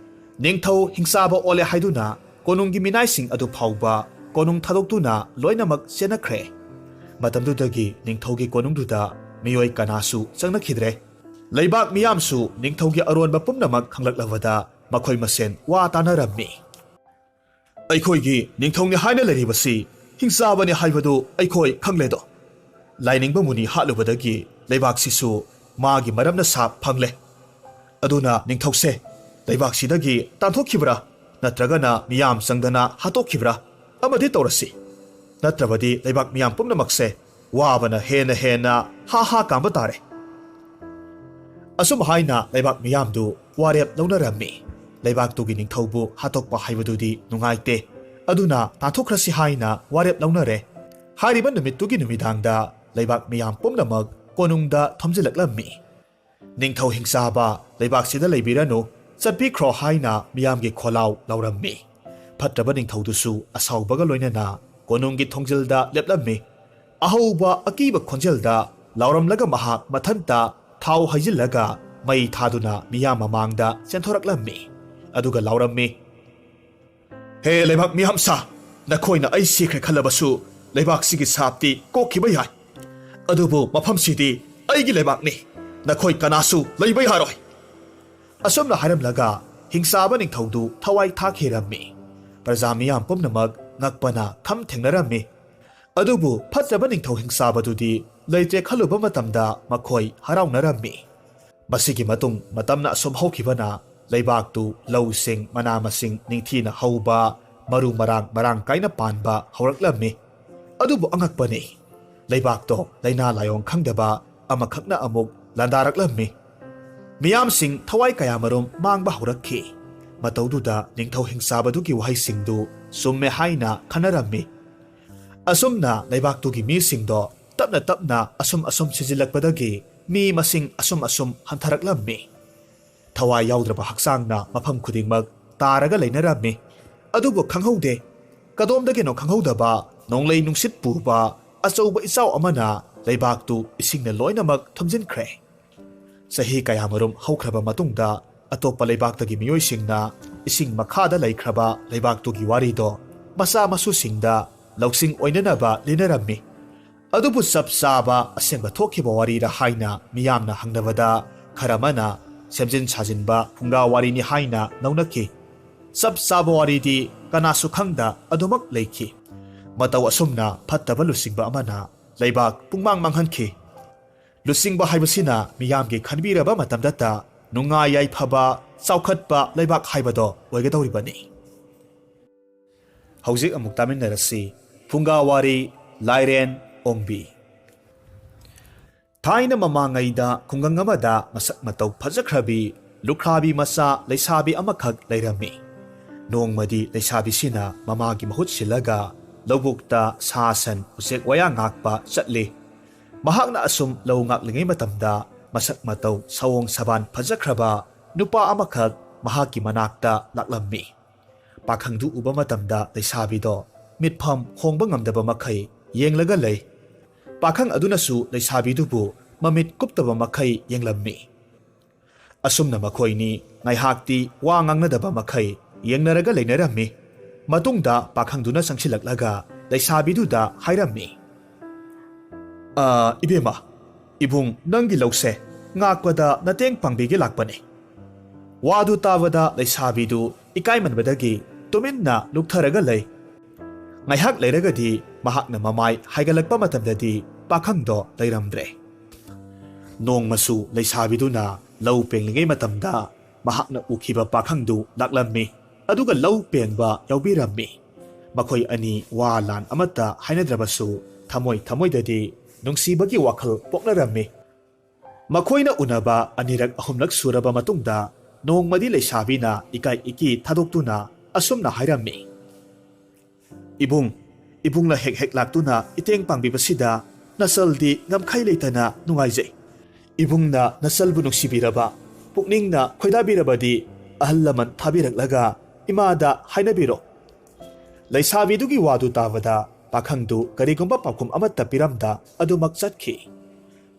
ꯅꯤꯡꯊꯧ ꯍꯤꯡꯆꯥꯕ ꯑꯣꯜꯂꯦ ꯍꯥꯏꯗꯨꯅ ꯀꯣꯅꯨꯡꯒꯤ ꯃꯤꯅꯥꯏꯁꯤꯡ ꯑꯗꯨ ꯐꯥꯎꯕ ꯀꯣꯅꯨꯡ ꯊꯥꯗꯣꯛꯇꯨꯅ ꯂꯣꯏꯅꯃꯛ ꯆꯦꯟꯅꯈ꯭ꯔꯦ꯫ ꯃꯇꯝꯗꯨꯗꯒꯤ ꯅꯤꯡꯊꯧꯒꯤ ꯀꯣꯅꯨꯡꯗꯨꯗ ꯃꯤꯑꯣꯏ ꯀꯅꯥꯁꯨ ꯆꯪꯅꯈꯤꯗ꯭ꯔꯦ꯫ ꯂꯩꯕꯥꯛ ꯃꯤꯌꯥꯝꯁꯨ ꯅꯤꯡꯊꯧꯒꯤ ꯑꯔꯣꯟꯕ ꯄꯨꯝꯅꯃꯛ ꯈꯪꯂꯛꯂꯕꯗ ꯃꯈꯣꯏ ꯃꯁꯦꯟ ꯋꯥ ꯇꯥꯅꯔꯝꯃꯤ꯫ "ꯑꯩꯈꯣꯏꯒꯤ ꯅꯤꯡꯊꯧꯅꯤ ꯍꯥꯏꯅ ꯂꯩꯔꯤꯕꯁꯤ ꯍꯤꯡꯆꯥꯕꯅꯤ ꯍꯥꯏꯕꯗꯨ ꯑꯩꯈꯣꯏ ꯈꯪꯂꯦꯗꯣ꯫ ꯂꯥꯏꯅꯤꯡꯕ ꯃꯨꯅꯤ ꯍꯥꯠꯂꯨꯕꯗꯒꯤ ꯂꯩꯕꯥꯛꯁꯤꯁꯨ ꯃꯥꯒꯤ ꯃꯔꯝꯅ ꯁꯥꯞ ꯐꯪꯂꯦ꯫ ꯑꯗꯨꯅ ꯅꯤꯡꯊꯧꯁꯦ ꯂꯩꯕꯥꯛꯁꯤꯗꯒꯤ ꯇꯥꯟꯊꯣꯛꯈꯤꯕ꯭ꯔꯥ, ꯅꯠꯇ꯭ꯔꯒꯅ ꯃꯤꯌꯥꯝ ꯆꯪꯗꯅ ꯍꯥꯠꯇꯣꯛꯈꯤꯕ꯭ꯔꯥ, ꯑꯃꯗꯤ ꯇꯧꯔꯁꯤ꯫ ꯅꯠꯇ꯭ꯔꯕꯗꯤ ꯂꯩꯕꯥꯛ ꯃꯤꯌꯥꯝ ꯄꯨꯝꯅꯃꯛꯁꯦ ꯋꯥꯕꯅ ꯍꯦꯟꯅ ꯍꯦꯟꯅ ꯍꯥ ꯍꯥ ꯀꯥꯝꯕ ꯇꯥꯔꯦ꯫ ꯑꯁꯨꯝ ꯍꯥꯏꯅ ꯂꯩꯕꯥꯛ ꯃꯤꯌꯥꯝꯗꯨ ꯋꯥꯔꯦꯞ ꯂꯧꯅꯔꯝꯃꯤ꯫ ꯂꯩꯕꯥꯛꯇꯨꯒꯤ ꯅꯤꯡꯊꯧꯕꯨ ꯍꯥꯠꯇꯣꯛꯄ ꯍꯥꯏꯕꯗꯨꯗꯤ ꯅꯨꯡꯉꯥꯏꯇꯦ, ꯑꯗꯨꯅ ꯇꯥꯟꯊꯣꯛꯈ꯭ꯔꯁꯤ ꯍꯥꯏꯅ ꯋꯥꯔꯦꯞ ꯂꯧꯅꯔꯦ꯫ ꯍꯥꯏꯔꯤꯕ ꯅꯨꯃꯤꯠꯇꯨꯒꯤ ꯅꯨꯃꯤꯗꯥꯡꯗ ꯂꯩꯕꯥꯛ ꯃꯤꯌꯥꯝ ꯄꯨꯝꯅꯃꯛ ꯀꯣꯅꯨꯡꯗ ꯊꯣꯝꯖꯤꯜꯂꯛꯂꯝꯃꯤ꯫ ꯅꯤꯡꯊꯧ ꯍꯤꯡꯆꯥꯕ ꯂꯩꯕꯥꯛꯁꯤꯗ ꯂꯩꯕꯤꯔꯅꯨ, ꯆꯠꯄꯤꯈ꯭ꯔꯣ ꯍꯥꯏꯅ ꯃꯤꯌꯥꯝꯒꯤ ꯈꯣꯜꯂꯥꯎ ꯂꯥꯎꯔꯝꯃꯤ꯫ ꯐꯠꯇ꯭ꯔꯕ ꯅꯤꯡꯊꯧꯗꯨꯁꯨ ꯑꯁꯥꯎꯕꯒ ꯂꯣꯏꯅꯅ ꯀꯣꯅꯨꯡꯒꯤ ꯊꯣꯡꯖꯤꯜꯗ ꯂꯦꯞꯂꯝꯃꯤ꯫ ꯑꯍꯧꯕ ꯑꯀꯤꯕ ꯈꯣꯟꯖꯦꯜꯗ ꯂꯥꯎꯔꯝꯂꯒ ꯃꯍꯥꯛ ꯃꯊꯟꯇ ꯊꯥꯎ ꯍꯩꯖꯤꯜꯂꯒ ꯃꯩ ꯊꯥꯗꯨꯅ ꯃꯤꯌꯥꯝ ꯃꯃꯥꯡꯗ ꯆꯦꯟꯊꯣꯔꯛꯂꯝꯃꯤ꯫ ꯑꯗꯨꯒ ꯂꯥꯎꯔꯝꯃꯤ, "ꯍꯦ ꯂꯩꯕꯥꯛ ꯃꯤꯌꯥꯝꯁꯥ, ꯅꯈꯣꯏꯅ ꯑꯩ ꯁꯤꯈ꯭ꯔꯦ ꯈꯜꯂꯕꯁꯨ ꯂꯩꯕꯥꯛꯁꯤꯒꯤ ꯁꯥꯞꯇꯤ ꯀꯣꯛꯈꯤꯕ ꯌꯥꯏ, ꯑꯗꯨꯕꯨ ꯃꯐꯝꯁꯤꯗꯤ ꯑꯩꯒꯤ ꯂꯩꯕꯥꯛꯅꯤ, ꯅꯈꯣꯏ ꯀꯅꯥꯁꯨ ꯂꯩꯕ ꯌꯥꯔꯣꯏ"꯫ ꯑꯁꯨꯝꯅ ꯍꯥꯏꯔꯝꯂꯒ ꯍꯤꯡꯆꯥꯕ ꯅꯤꯡꯊꯧꯗꯨ ꯊꯋꯥꯏ ꯊꯥꯈꯤꯔꯝꯃꯤ꯫ ꯄ꯭ꯔꯖꯥ ꯃꯤꯌꯥꯝ ꯄꯨꯝꯅꯃꯛ ꯉꯛꯄꯅ ꯈꯝ ꯊꯦꯡꯅꯔꯝꯃꯤ꯫ ꯑꯗꯨꯕꯨ ꯐꯠꯇ꯭ꯔꯕ ꯅꯤꯡꯊꯧ ꯍꯤꯡꯆꯥꯕꯗꯨꯗꯤ ꯂꯩꯇ꯭ꯔꯦ ꯈꯜꯂꯨꯕ ꯃꯇꯝꯗ ꯃꯈꯣꯏ ꯍꯔꯥꯎꯅꯔꯝꯃꯤ꯫ ꯃꯁꯤꯒꯤ ꯃꯇꯨꯡ ꯃꯇꯝꯅ ꯑꯁꯨꯝ ꯍꯧꯈꯤꯕꯅ ꯂꯩꯕꯥꯛꯇꯨ ꯂꯧꯁꯤꯡ, ꯃꯅꯥ ꯃꯁꯤꯡ ꯅꯤꯡꯊꯤꯅ ꯍꯧꯕ, ꯃꯔꯨ ꯃꯔꯥꯡ ꯃꯔꯥꯡ ꯀꯥꯏꯅ ꯄꯥꯟꯕ ꯍꯧꯔꯛꯂꯝꯃꯤ꯫ ꯑꯗꯨꯕꯨ ꯑꯉꯛꯄꯅꯤ, ꯂꯩꯕꯥꯛꯇꯣ ꯂꯥꯏꯅꯥ ꯂꯥꯏꯑꯣꯡ ꯈꯪꯗꯕ ꯑꯃꯈꯛꯅ ꯑꯃꯨꯛ ꯂꯥꯟꯗꯥꯔꯛꯂꯝꯃꯤ꯫ ꯃꯤꯌꯥꯝꯁꯤꯡ ꯊꯋꯥꯏ ꯀꯌꯥꯃꯔꯨꯝ ꯃꯥꯡꯕ ꯍꯧꯔꯛꯈꯤ꯫ ꯃꯇꯧꯗꯨꯗ ꯅꯤꯡꯊꯧ ꯍꯤꯡꯆꯥꯕꯗꯨꯒꯤ ꯋꯥꯍꯩꯁꯤꯡꯗꯨ ꯆꯨꯝꯃꯦ ꯍꯥꯏꯅ ꯈꯟꯅꯔꯝꯃꯤ꯫ ꯑꯁꯨꯝꯅ ꯂꯩꯕꯥꯛꯇꯨꯒꯤ ꯃꯤꯁꯤꯡꯗꯣ ꯇꯞꯅ ꯇꯞꯅ ꯑꯁꯨꯝ ꯑꯁꯨꯝ ꯁꯤꯖꯤꯜꯂꯛꯄꯗꯒꯤ ꯃꯤ ꯃꯁꯤꯡ ꯑꯁꯨꯝ ꯑꯁꯨꯝ ꯍꯟꯊꯔꯛꯂꯝꯃꯤ꯫ ꯊꯋꯥꯏ ꯌꯥꯎꯗ꯭ꯔꯕ ꯍꯛꯆꯥꯡꯅ ꯃꯐꯝ ꯈꯨꯗꯤꯡꯃꯛ ꯇꯥꯔꯒ ꯂꯩꯅꯔꯝꯃꯤ꯫ ꯑꯗꯨꯕꯨ ꯈꯪꯍꯧꯗꯦ, ꯀꯗꯣꯝꯗꯒꯤꯅꯣ ꯈꯪꯍꯧꯗꯕ ꯅꯣꯡꯂꯩ ꯅꯨꯡꯁꯤꯠ ꯄꯨꯕ ꯑꯆꯧꯕ ꯏꯆꯥꯎ ꯑꯃꯅ ꯂꯩꯕꯥꯛꯇꯨ ꯏꯁꯤꯡꯅ ꯂꯣꯏꯅꯃꯛ ꯊꯨꯝꯖꯤꯟꯈ꯭ꯔꯦ꯫ ꯆꯍꯤ ꯀꯌꯥꯃꯔꯨꯝ ꯍꯧꯈ꯭ꯔꯕ ꯃꯇꯨꯡꯗ ꯑꯇꯣꯞꯄ ꯂꯩꯕꯥꯛꯇꯒꯤ ꯃꯤꯑꯣꯏꯁꯤꯡꯅ ꯏꯁꯤꯡ ꯃꯈꯥꯗ ꯂꯩꯈ꯭ꯔꯕ ꯂꯩꯕꯥꯛꯇꯨꯒꯤ ꯋꯥꯔꯤꯗꯣ ꯃꯆꯥ ꯃꯁꯨꯁꯤꯡꯗ ꯂꯧꯁꯤꯡ ꯑꯣꯏꯅꯅꯕ ꯂꯤꯅꯔꯝꯃꯤ꯫ ꯑꯗꯨꯕꯨ ꯆꯞ ꯆꯥꯕ ꯑꯁꯦꯡꯕ ꯊꯣꯛꯈꯤꯕ ꯋꯥꯔꯤꯔ ꯍꯥꯏꯅ ꯃꯤꯌꯥꯝꯅ ꯍꯪꯅꯕꯗ ꯈꯔ ꯑꯃꯅ ꯁꯦꯝꯖꯤꯟ ꯁꯥꯖꯤꯟꯕ ꯐꯨꯡꯒꯥ ꯋꯥꯔꯤꯅꯤ ꯍꯥꯏꯅ ꯂꯧꯅꯈꯤ꯫ ꯆꯞ ꯆꯥꯕ ꯋꯥꯔꯤꯗꯤ ꯀꯅꯥꯁꯨ ꯈꯪꯗ ꯑꯗꯨꯃꯛ ꯂꯩꯈꯤ꯫ ꯃꯇꯧ ꯑꯁꯨꯝꯅ ꯐꯠꯇꯕ ꯂꯨꯆꯤꯡꯕ ꯑꯃꯅ ꯂꯩꯕꯥꯛ ꯄꯨꯡꯃꯥꯡ ꯃꯥꯡꯍꯟꯈꯤ꯫ ꯂꯨꯆꯤꯡꯕ ꯍꯥꯏꯕꯁꯤꯅ ꯃꯤꯌꯥꯝꯒꯤ ꯈꯟꯕꯤꯔꯕ ꯃꯇꯝꯗꯇ ꯅꯨꯡꯉꯥꯏ ꯌꯥꯏꯐꯕ, ꯆꯥꯎꯈꯠꯄ ꯂꯩꯕꯥꯛ ꯍꯥꯏꯕꯗꯣ ꯑꯣꯏꯒꯗꯧꯔꯤꯕꯅꯤ꯫ ꯍꯧꯖꯤꯛ ꯑꯃꯨꯛ ꯇꯥꯃꯤꯟꯅꯔꯁꯤ ꯐꯨꯡꯒꯥ ꯋꯥꯔꯤ, ꯂꯥꯏꯔꯦꯟ ꯑꯣꯡꯕꯤ꯫ ꯊꯥꯏꯅ ꯃꯃꯥꯡꯉꯩꯗ ꯈꯨꯡꯒꯪ ꯑꯃꯗ ꯃꯁꯛ ꯃꯇꯧ ꯐꯖꯈ꯭ꯔꯕꯤ ꯂꯨꯈ꯭ꯔꯥꯕꯤ ꯃꯆꯥ ꯂꯩꯁꯥꯕꯤ ꯑꯃꯈꯛ ꯂꯩꯔꯝꯃꯤ꯫ ꯅꯣꯡꯃꯗꯤ ꯂꯩꯁꯥꯕꯤꯁꯤꯅ ꯃꯃꯥꯒꯤ ꯃꯍꯨꯠ ꯁꯤꯜꯂꯒ ꯂꯧꯕꯨꯛꯇ ꯁꯥ ꯁꯟ ꯎꯆꯦꯛ ꯋꯥꯌꯥ ꯉꯥꯛꯄ ꯆꯠꯂꯤ꯫ ꯃꯍꯥꯛꯅ ꯑꯁꯨꯝ ꯂꯧ ꯉꯥꯛꯂꯤꯉꯩ ꯃꯇꯝꯗ ꯃꯁꯛ ꯃꯇꯧ ꯁꯑꯣꯡ ꯁꯕꯥꯟ ꯐꯖꯈ꯭ꯔꯕ ꯅꯨꯄꯥ ꯑꯃꯈꯛ ꯃꯍꯥꯛꯀꯤ ꯃꯅꯥꯛꯇ ꯂꯥꯛꯂꯝꯃꯤ꯫ ꯄꯥꯈꯪꯗꯨ ꯎꯕ ꯃꯇꯝꯗ ꯂꯩꯁꯥꯕꯤꯗꯣ ꯃꯤꯠꯐꯝ ꯍꯣꯡꯕ ꯉꯝꯗꯕ ꯃꯈꯩ ꯌꯦꯡꯂꯒ ꯂꯩ꯫ ꯄꯥꯈꯪ ꯑꯗꯨꯅꯁꯨ ꯂꯩꯁꯥꯕꯤꯗꯨꯕꯨ ꯃꯃꯤꯠ ꯀꯨꯞꯇꯕ ꯃꯈꯩ ꯌꯦꯡꯂꯝꯃꯤ꯫ ꯑꯁꯨꯝꯅ ꯃꯈꯣꯏꯅꯤ ꯉꯥꯏꯍꯥꯛꯇꯤ ꯋꯥ ꯉꯥꯡꯅꯗꯕ ꯃꯈꯩ ꯌꯦꯡꯅꯔꯒ ꯂꯩꯅꯔꯝꯃꯤ꯫ ꯃꯇꯨꯡꯗ ꯄꯥꯈꯪꯗꯨꯅ ꯆꯪꯁꯤꯜꯂꯛꯂꯒ ꯂꯩꯁꯥꯕꯤꯗꯨꯗ ꯍꯥꯏꯔꯝꯃꯤ, "ꯑ, ꯏꯕꯦꯝꯃ, ꯏꯕꯨꯡ ꯅꯪꯒꯤ ꯂꯧꯁꯦ ꯉꯥꯛꯄꯗ ꯅꯇꯦꯡ ꯄꯥꯡꯕꯤꯒꯦ ꯂꯥꯛꯄꯅꯤ꯫" ꯋꯥꯗꯨ ꯇꯥꯕꯗ ꯂꯩꯁꯥꯕꯤꯗꯨ ꯏꯀꯥꯏꯃꯟꯕꯗꯒꯤ ꯇꯨꯃꯤꯟꯅ ꯂꯨꯞꯊꯔꯒ ꯂꯩ꯫ ꯉꯥꯏꯍꯥꯛ ꯂꯩꯔꯒꯗꯤ ꯃꯍꯥꯛꯅ ꯃꯃꯥꯏ ꯍꯥꯏꯒꯠꯂꯛꯄ ꯃꯇꯝꯗꯗꯤ ꯄꯥꯈꯪꯗꯣ ꯂꯩꯔꯝꯗ꯭ꯔꯦ꯫ ꯅꯣꯡꯃꯁꯨ ꯂꯩꯁꯥꯕꯤꯗꯨꯅ ꯂꯧ ꯄꯦꯡꯂꯤꯉꯩ ꯃꯇꯝꯗ ꯃꯍꯥꯛꯅ ꯎꯈꯤꯕ ꯄꯥꯈꯪꯗꯨ ꯂꯥꯛꯂꯝꯃꯤ, ꯑꯗꯨꯒ ꯂꯧ ꯄꯦꯡꯕ ꯌꯥꯎꯕꯤꯔꯝꯃꯤ꯫ ꯃꯈꯣꯏ ꯑꯅꯤ ꯋꯥ ꯂꯥꯟ ꯑꯃꯠꯇ ꯍꯥꯏꯅꯗ꯭ꯔꯕꯁꯨ ꯊꯃꯣꯏ ꯊꯃꯣꯏꯗꯗꯤ ꯅꯨꯡꯁꯤꯕꯒꯤ ꯋꯥꯈꯜ ꯄꯣꯛꯅꯔꯝꯃꯤ꯫ ꯃꯈꯣꯏꯅ ꯎꯅꯕ ꯑꯅꯤꯔꯛ ꯑꯍꯨꯝꯂꯛ ꯁꯨꯔꯕ ꯃꯇꯨꯡꯗ ꯅꯣꯡꯃꯗꯤ ꯂꯩꯁꯥꯕꯤꯅ ꯏꯀꯥꯏ ꯏꯀꯤ ꯊꯥꯗꯣꯛꯇꯨꯅ ꯑꯁꯨꯝꯅ ꯍꯥꯏꯔꯝꯃꯤ, "ꯏꯕꯨꯡ, ꯏꯕꯨꯡꯅ ꯍꯦꯛ ꯍꯦꯛ ꯂꯥꯛꯇꯨꯅ ꯏꯇꯦꯡ ꯄꯥꯡꯕꯤꯕꯁꯤꯗ ꯅꯆꯜꯗꯤ ꯉꯝꯈꯩ ꯂꯩꯇꯅ ꯅꯨꯡꯉꯥꯏꯖꯩ꯫ ꯏꯕꯨꯡꯅ ꯅꯆꯜꯕꯨ ꯅꯨꯡꯁꯤꯕꯤꯔꯕ, ꯄꯨꯛꯅꯤꯡꯅ ꯈꯣꯏꯗꯥꯕꯤꯔꯕꯗꯤ ꯑꯍꯜ ꯂꯃꯟ ꯊꯥꯕꯤꯔꯛꯂꯒ ꯏꯃꯥꯗ ꯍꯥꯏꯅꯕꯤꯔꯣ꯫" ꯂꯩꯁꯥꯕꯤꯗꯨꯒꯤ ꯋꯥꯗꯨ ꯇꯥꯕꯗ ꯄꯥꯈꯪꯗꯨ ꯀꯔꯤꯒꯨꯝꯕ ꯄꯥꯎꯈꯨꯝ ꯑꯃꯠꯇ ꯄꯤꯔꯝꯗ ꯑꯗꯨꯃꯛ ꯆꯠꯈꯤ꯫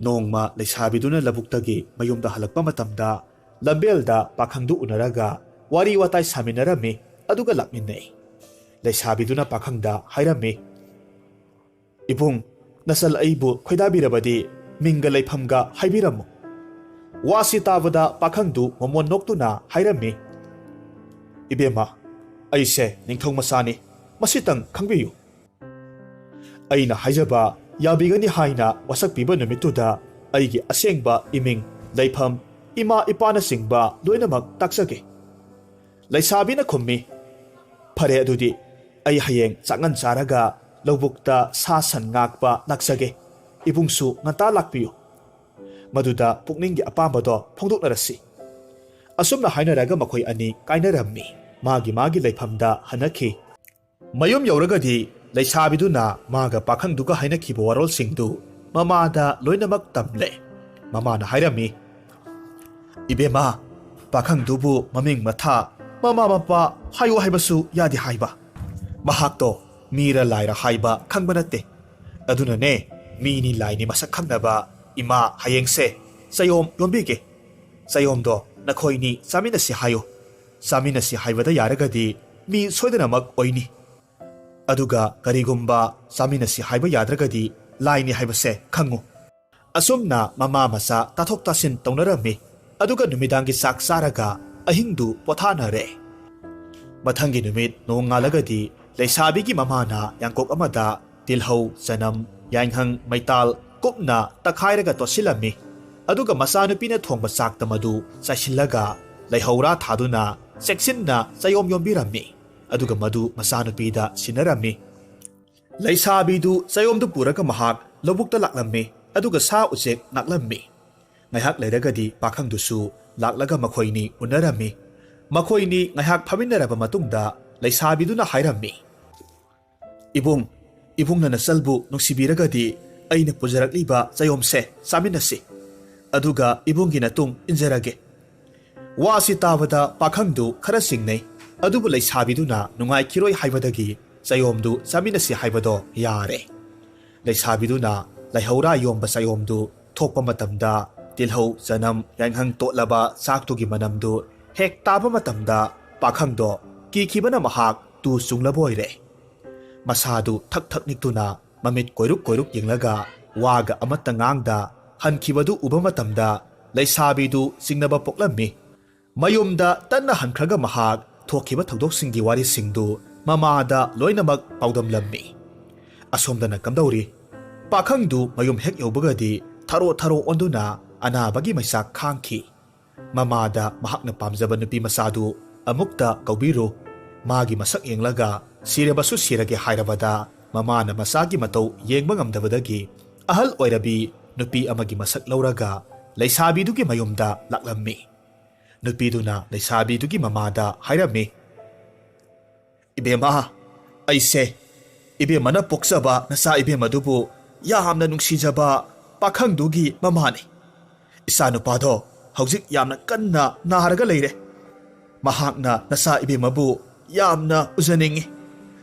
ꯅꯣꯡꯃ ꯂꯩꯁꯥꯕꯤꯗꯨꯅ ꯂꯧꯕꯨꯛꯇꯒꯤ ꯃꯌꯨꯝꯗ ꯍꯜꯂꯛꯄ ꯃꯇꯝꯗ ꯂꯝꯕꯦꯜꯗ ꯄꯥꯈꯪꯗꯨ ꯎꯅꯔꯒ ꯋꯥꯔꯤ ꯋꯥꯇꯥꯏ ꯁꯥꯃꯤꯟꯅꯔꯝꯃꯤ, ꯑꯗꯨꯒ ꯂꯥꯛꯃꯤꯟꯅꯩ꯫ ꯂꯩꯁꯥꯕꯤꯗꯨꯅ ꯄꯥꯈꯪꯗ ꯍꯥꯏꯔꯝꯃꯤ, "ꯏꯕꯨꯡ, ꯅꯆꯜ ꯑꯩꯕꯨ ꯈꯣꯏꯗꯥꯕꯤꯔꯕꯗꯤ ꯃꯤꯡꯒ ꯂꯩꯐꯝꯒ ꯍꯥꯏꯕꯤꯔꯝꯃꯨ꯫" ꯋꯥꯁꯤ ꯇꯥꯕꯗ ꯄꯥꯈꯪꯗꯨ ꯃꯃꯣꯟ ꯅꯣꯛꯇꯨꯅ ꯍꯥꯏꯔꯝꯃꯤ, "ꯏꯕꯦꯝꯃ, ꯑꯩꯁꯦ ꯅꯤꯡꯊꯧ ꯃꯆꯥꯅꯤ, ꯃꯁꯤꯇꯪ ꯈꯪꯕꯤꯌꯨ꯫ ꯑꯩꯅ ꯍꯥꯏꯖꯕ ꯌꯥꯕꯤꯒꯅꯤ ꯍꯥꯏꯅ ꯋꯥꯁꯛꯄꯤꯕ ꯅꯨꯃꯤꯠꯇꯨꯗ ꯑꯩꯒꯤ ꯑꯁꯦꯡꯕ ꯏꯃꯤꯡ, ꯂꯩꯐꯝ, ꯏꯃꯥ ꯏꯄꯥꯅꯆꯤꯡꯕ ꯂꯣꯏꯅꯃꯛ ꯇꯥꯛꯆꯒꯦ꯫ ꯂꯩꯁꯥꯕꯤꯅ ꯈꯨꯝꯃꯤ, "ꯐꯔꯦ, ꯑꯗꯨꯗꯤ ꯑꯩ ꯍꯌꯦꯡ ꯆꯥꯛꯉꯟ ꯆꯥꯔꯒ ꯂꯧꯕꯨꯛꯇ ꯁꯥ ꯁꯟ ꯉꯥꯛꯄ ꯂꯥꯛꯆꯒꯦ꯫ ꯏꯕꯨꯡꯁꯨ ꯉꯟꯇꯥ ꯂꯥꯛꯄꯤꯌꯨ꯫ ꯃꯗꯨꯗ ꯄꯨꯛꯅꯤꯡꯒꯤ ꯑꯄꯥꯝꯕꯗꯣ ꯐꯣꯡꯗꯣꯛꯅꯔꯁꯤ"꯫ ꯑꯁꯨꯝꯅ ꯍꯥꯏꯅꯔꯒ ꯃꯈꯣꯏ ꯑꯅꯤ ꯀꯥꯏꯅꯔꯝꯃꯤ꯫ ꯃꯥꯒꯤ ꯃꯥꯒꯤ ꯂꯩꯐꯝꯗ ꯍꯟꯅꯈꯤ꯫ ꯃꯌꯨꯝ ꯌꯧꯔꯒꯗꯤ ꯂꯩꯁꯥꯕꯤꯗꯨꯅ ꯃꯥꯒ ꯄꯥꯈꯪꯗꯨꯒ ꯍꯥꯏꯅꯈꯤꯕ ꯋꯥꯔꯣꯜꯁꯤꯡꯗꯨ ꯃꯃꯥꯗ ꯂꯣꯏꯅꯃꯛ ꯇꯝꯂꯦ꯫ ꯃꯃꯥꯅ ꯍꯥꯏꯔꯝꯃꯤ, "ꯏꯕꯦꯝꯃ, ꯄꯥꯈꯪꯗꯨꯕꯨ ꯃꯃꯤꯡ ꯃꯊꯥ, ꯃꯃꯥ ꯃꯄꯥ ꯍꯥꯏꯌꯨ ꯍꯥꯏꯕꯁꯨ ꯌꯥꯗꯦ ꯍꯥꯏꯕ꯫ ꯃꯍꯥꯛꯇꯣ ꯃꯤꯔ ꯂꯥꯏꯔ ꯍꯥꯏꯕ ꯈꯪꯕ ꯅꯠꯇꯦ꯫ ꯑꯗꯨꯅꯅꯦ, ꯃꯤꯅꯤ ꯂꯥꯏꯅꯤ ꯃꯁꯛ ꯈꯪꯅꯕ ꯏꯃꯥ ꯍꯌꯦꯡꯁꯦ ꯆꯌꯣꯝ ꯌꯣꯝꯕꯤꯒꯦ꯫ ꯆꯌꯣꯝꯗꯣ ꯅꯈꯣꯏꯅꯤ ꯆꯥꯃꯤꯟꯅꯁꯤ ꯍꯥꯏꯌꯨ꯫ ꯆꯥꯃꯤꯟꯅꯁꯤ ꯍꯥꯏꯕꯗ ꯌꯥꯔꯒꯗꯤ ꯃꯤ ꯁꯣꯏꯗꯅꯃꯛ ꯑꯣꯏꯅꯤ꯫ ꯑꯗꯨꯒ ꯀꯔꯤꯒꯨꯝꯕ ꯆꯥꯃꯤꯟꯅꯁꯤ ꯍꯥꯏꯕ ꯌꯥꯗ꯭ꯔꯒꯗꯤ ꯂꯥꯏꯅꯤ ꯍꯥꯏꯕꯁꯦ ꯈꯪꯉꯨ"꯫ ꯑꯁꯨꯝꯅ ꯃꯃꯥ ꯃꯆꯥ ꯇꯥꯊꯣꯛ ꯇꯥꯁꯤꯟ ꯇꯧꯅꯔꯝꯃꯤ꯫ ꯑꯗꯨꯒ ꯅꯨꯃꯤꯗꯥꯡꯒꯤ ꯆꯥꯛ ꯆꯥꯔꯒ ꯑꯍꯤꯡꯗꯨ ꯄꯣꯊꯥꯅꯔꯦ꯫ ꯃꯊꯪꯒꯤ ꯅꯨꯃꯤꯠ ꯅꯣꯡꯉꯥꯜꯂꯒꯗꯤ ꯂꯩꯁꯥꯕꯤꯒꯤ ꯃꯃꯥꯅ ꯌꯥꯡꯀꯣꯛ ꯑꯃꯗ ꯇꯤꯜꯍꯧ, ꯆꯅꯝ, ꯌꯥꯏꯉꯪ, ꯃꯩꯇꯥꯜ ꯀꯨꯞꯅ ꯇꯛꯈꯥꯏꯔꯒ ꯇꯣꯠꯁꯤꯜꯂꯝꯃꯤ꯫ ꯑꯗꯨꯒ ꯃꯆꯥꯅꯨꯄꯤꯅ ꯊꯣꯡꯕ ꯆꯥꯛꯇ ꯃꯗꯨ ꯆꯥꯏꯁꯤꯜꯂꯒ ꯂꯩꯍꯧꯔꯥ ꯊꯥꯗꯨꯅ ꯆꯦꯛꯁꯤꯟꯅ ꯆꯌꯣꯝ ꯌꯣꯝꯕꯤꯔꯝꯃꯤ꯫ ꯑꯗꯨꯒ ꯃꯗꯨ ꯃꯆꯥꯅꯨꯄꯤꯗ ꯁꯤꯟꯅꯔꯝꯃꯤ꯫ ꯂꯩꯁꯥꯕꯤꯗꯨ ꯆꯌꯣꯝꯗꯨ ꯄꯨꯔꯒ ꯃꯍꯥꯛ ꯂꯧꯕꯨꯛꯇ ꯂꯥꯛꯂꯝꯃꯤ, ꯑꯗꯨꯒ ꯁꯥ ꯎꯆꯦꯛ ꯉꯥꯛꯂꯝꯃꯤ꯫ ꯉꯥꯏꯍꯥꯛ ꯂꯩꯔꯒꯗꯤ ꯄꯥꯈꯪꯗꯨꯁꯨ ꯂꯥꯛꯂꯒ ꯃꯈꯣꯏꯅꯤ ꯎꯅꯔꯝꯃꯤ꯫ ꯃꯈꯣꯏꯅꯤ ꯉꯥꯏꯍꯥꯛ ꯐꯝꯃꯤꯟꯅꯔꯕ ꯃꯇꯨꯡꯗ ꯂꯩꯁꯥꯕꯤꯗꯨꯅ ꯍꯥꯏꯔꯝꯃꯤ, "ꯏꯕꯨꯡ, ꯏꯕꯨꯡꯅ ꯅꯆꯜꯕꯨ ꯅꯨꯡꯁꯤꯕꯤꯔꯒꯗꯤ ꯑꯩꯅ ꯄꯨꯖꯔꯛꯂꯤꯕ ꯆꯌꯣꯝꯁꯦ ꯆꯥꯃꯤꯟꯅꯁꯤ꯫ ꯑꯗꯨꯒ ꯏꯕꯨꯡꯒꯤ ꯅꯇꯨꯡ ꯏꯟꯖꯔꯒꯦ"꯫ ꯋꯥꯁꯤ ꯇꯥꯕꯗ ꯄꯥꯈꯪꯗꯨ ꯈꯔ ꯆꯤꯡꯅꯩ, ꯑꯗꯨꯕꯨ ꯂꯩꯁꯥꯕꯤꯗꯨꯅ ꯅꯨꯡꯉꯥꯏꯈꯤꯔꯣꯏ ꯍꯥꯏꯕꯗꯒꯤ ꯆꯌꯣꯝꯗꯨ ꯆꯥꯃꯤꯟꯅꯁꯤ ꯍꯥꯏꯕꯗꯣ ꯌꯥꯔꯦ꯫ ꯂꯩꯁꯥꯕꯤꯗꯨꯅ ꯂꯩꯍꯧꯔꯥ ꯌꯣꯝꯕ ꯆꯌꯣꯝꯗꯨ ꯊꯣꯛꯄ ꯃꯇꯝꯗ ꯇꯤꯜꯍꯧ, ꯆꯅꯝ, ꯌꯥꯏꯉꯪ ꯇꯣꯠꯂꯕ ꯆꯥꯛꯇꯨꯒꯤ ꯃꯅꯝꯗꯨ ꯍꯦꯛ ꯇꯥꯕ ꯃꯇꯝꯗ ꯄꯥꯈꯪꯗꯣ ꯀꯤꯈꯤꯕꯅ ꯃꯍꯥꯛ ꯇꯨ ꯆꯨꯡꯂꯕ ꯑꯣꯏꯔꯦ꯫ ꯃꯁꯥꯗꯨ ꯊꯛ ꯊꯛ ꯅꯤꯛꯇꯨꯅ ꯃꯃꯤꯠ ꯀꯣꯏꯔꯨꯛ ꯀꯣꯏꯔꯨꯛ ꯌꯦꯡꯂꯒ ꯋꯥꯒ ꯑꯃꯠꯇ ꯉꯥꯡꯗ ꯍꯟꯈꯤꯕꯗꯨ ꯎꯕ ꯃꯇꯝꯗ ꯂꯩꯁꯥꯕꯤꯗꯨ ꯆꯤꯡꯅꯕ ꯄꯣꯛꯂꯝꯃꯤ꯫ ꯃꯌꯨꯝꯗ ꯇꯟꯅ ꯍꯟꯈ꯭ꯔꯒ ꯃꯍꯥꯛ ꯊꯣꯛꯈꯤꯕ ꯊꯧꯗꯣꯛꯁꯤꯡꯒꯤ ꯋꯥꯔꯤꯁꯤꯡꯗꯨ ꯃꯃꯥꯗ ꯂꯣꯏꯅꯃꯛ ꯄꯥꯎꯗꯝꯂꯝꯃꯤ꯫ ꯑꯁꯣꯝꯗꯅ ꯀꯝꯗꯧꯔꯤ? ꯄꯥꯈꯪꯗꯨ ꯃꯌꯨꯝ ꯍꯦꯛ ꯌꯧꯕꯒꯗꯤ ꯊꯔꯣ ꯊꯔꯣ ꯑꯣꯟꯗꯨꯅ ꯑꯅꯥꯕꯒꯤ ꯃꯩꯆꯥꯛ ꯈꯥꯡꯈꯤ꯫ ꯃꯃꯥꯗ ꯃꯍꯥꯛꯅ ꯄꯥꯝꯖꯕ ꯅꯨꯄꯤ ꯃꯆꯥꯗꯨ ꯑꯃꯨꯛꯇ ꯀꯧꯕꯤꯔꯨ꯫ ꯃꯥꯒꯤ ꯃꯁꯛ ꯌꯦꯡꯂꯒ ꯁꯤꯔꯕꯁꯨ ꯁꯤꯔꯒꯦ ꯍꯥꯏꯔꯕꯗ ꯃꯃꯥꯅ ꯃꯆꯥꯒꯤ ꯃꯇꯧ ꯌꯦꯡꯕ ꯉꯝꯗꯕꯗꯒꯤ ꯑꯍꯜ ꯑꯣꯏꯔꯕꯤ ꯅꯨꯄꯤ ꯑꯃꯒꯤ ꯃꯁꯛ ꯂꯧꯔꯒ ꯂꯩꯁꯥꯕꯤꯗꯨꯒꯤ ꯃꯌꯨꯝꯗ ꯂꯥꯛꯂꯝꯃꯤ꯫ ꯅꯨꯄꯤꯗꯨꯅ ꯂꯩꯁꯥꯕꯤꯗꯨꯒꯤ ꯃꯃꯥꯗ ꯍꯥꯏꯔꯝꯃꯤ, "ꯏꯕꯦꯝꯃ, ꯑꯩꯁꯦ ꯏꯕꯦꯝꯃꯅ ꯄꯣꯛꯆꯕ ꯅꯆꯥ ꯏꯕꯦꯝꯃꯗꯨꯕꯨ ꯌꯥꯝꯅ ꯅꯨꯡꯁꯤꯖꯕ ꯄꯥꯈꯪꯗꯨꯒꯤ ꯃꯃꯥꯅꯤ꯫ ꯏꯆꯥꯅꯨꯄꯥꯗꯣ ꯍꯧꯖꯤꯛ ꯌꯥꯝꯅ ꯀꯟꯅ ꯅꯥꯔꯒ ꯂꯩꯔꯦ꯫ ꯃꯍꯥꯛꯅ ꯅꯆꯥ ꯏꯕꯦꯝꯃꯕꯨ ꯌꯥꯝꯅ ꯎꯖꯅꯤꯡꯏ꯫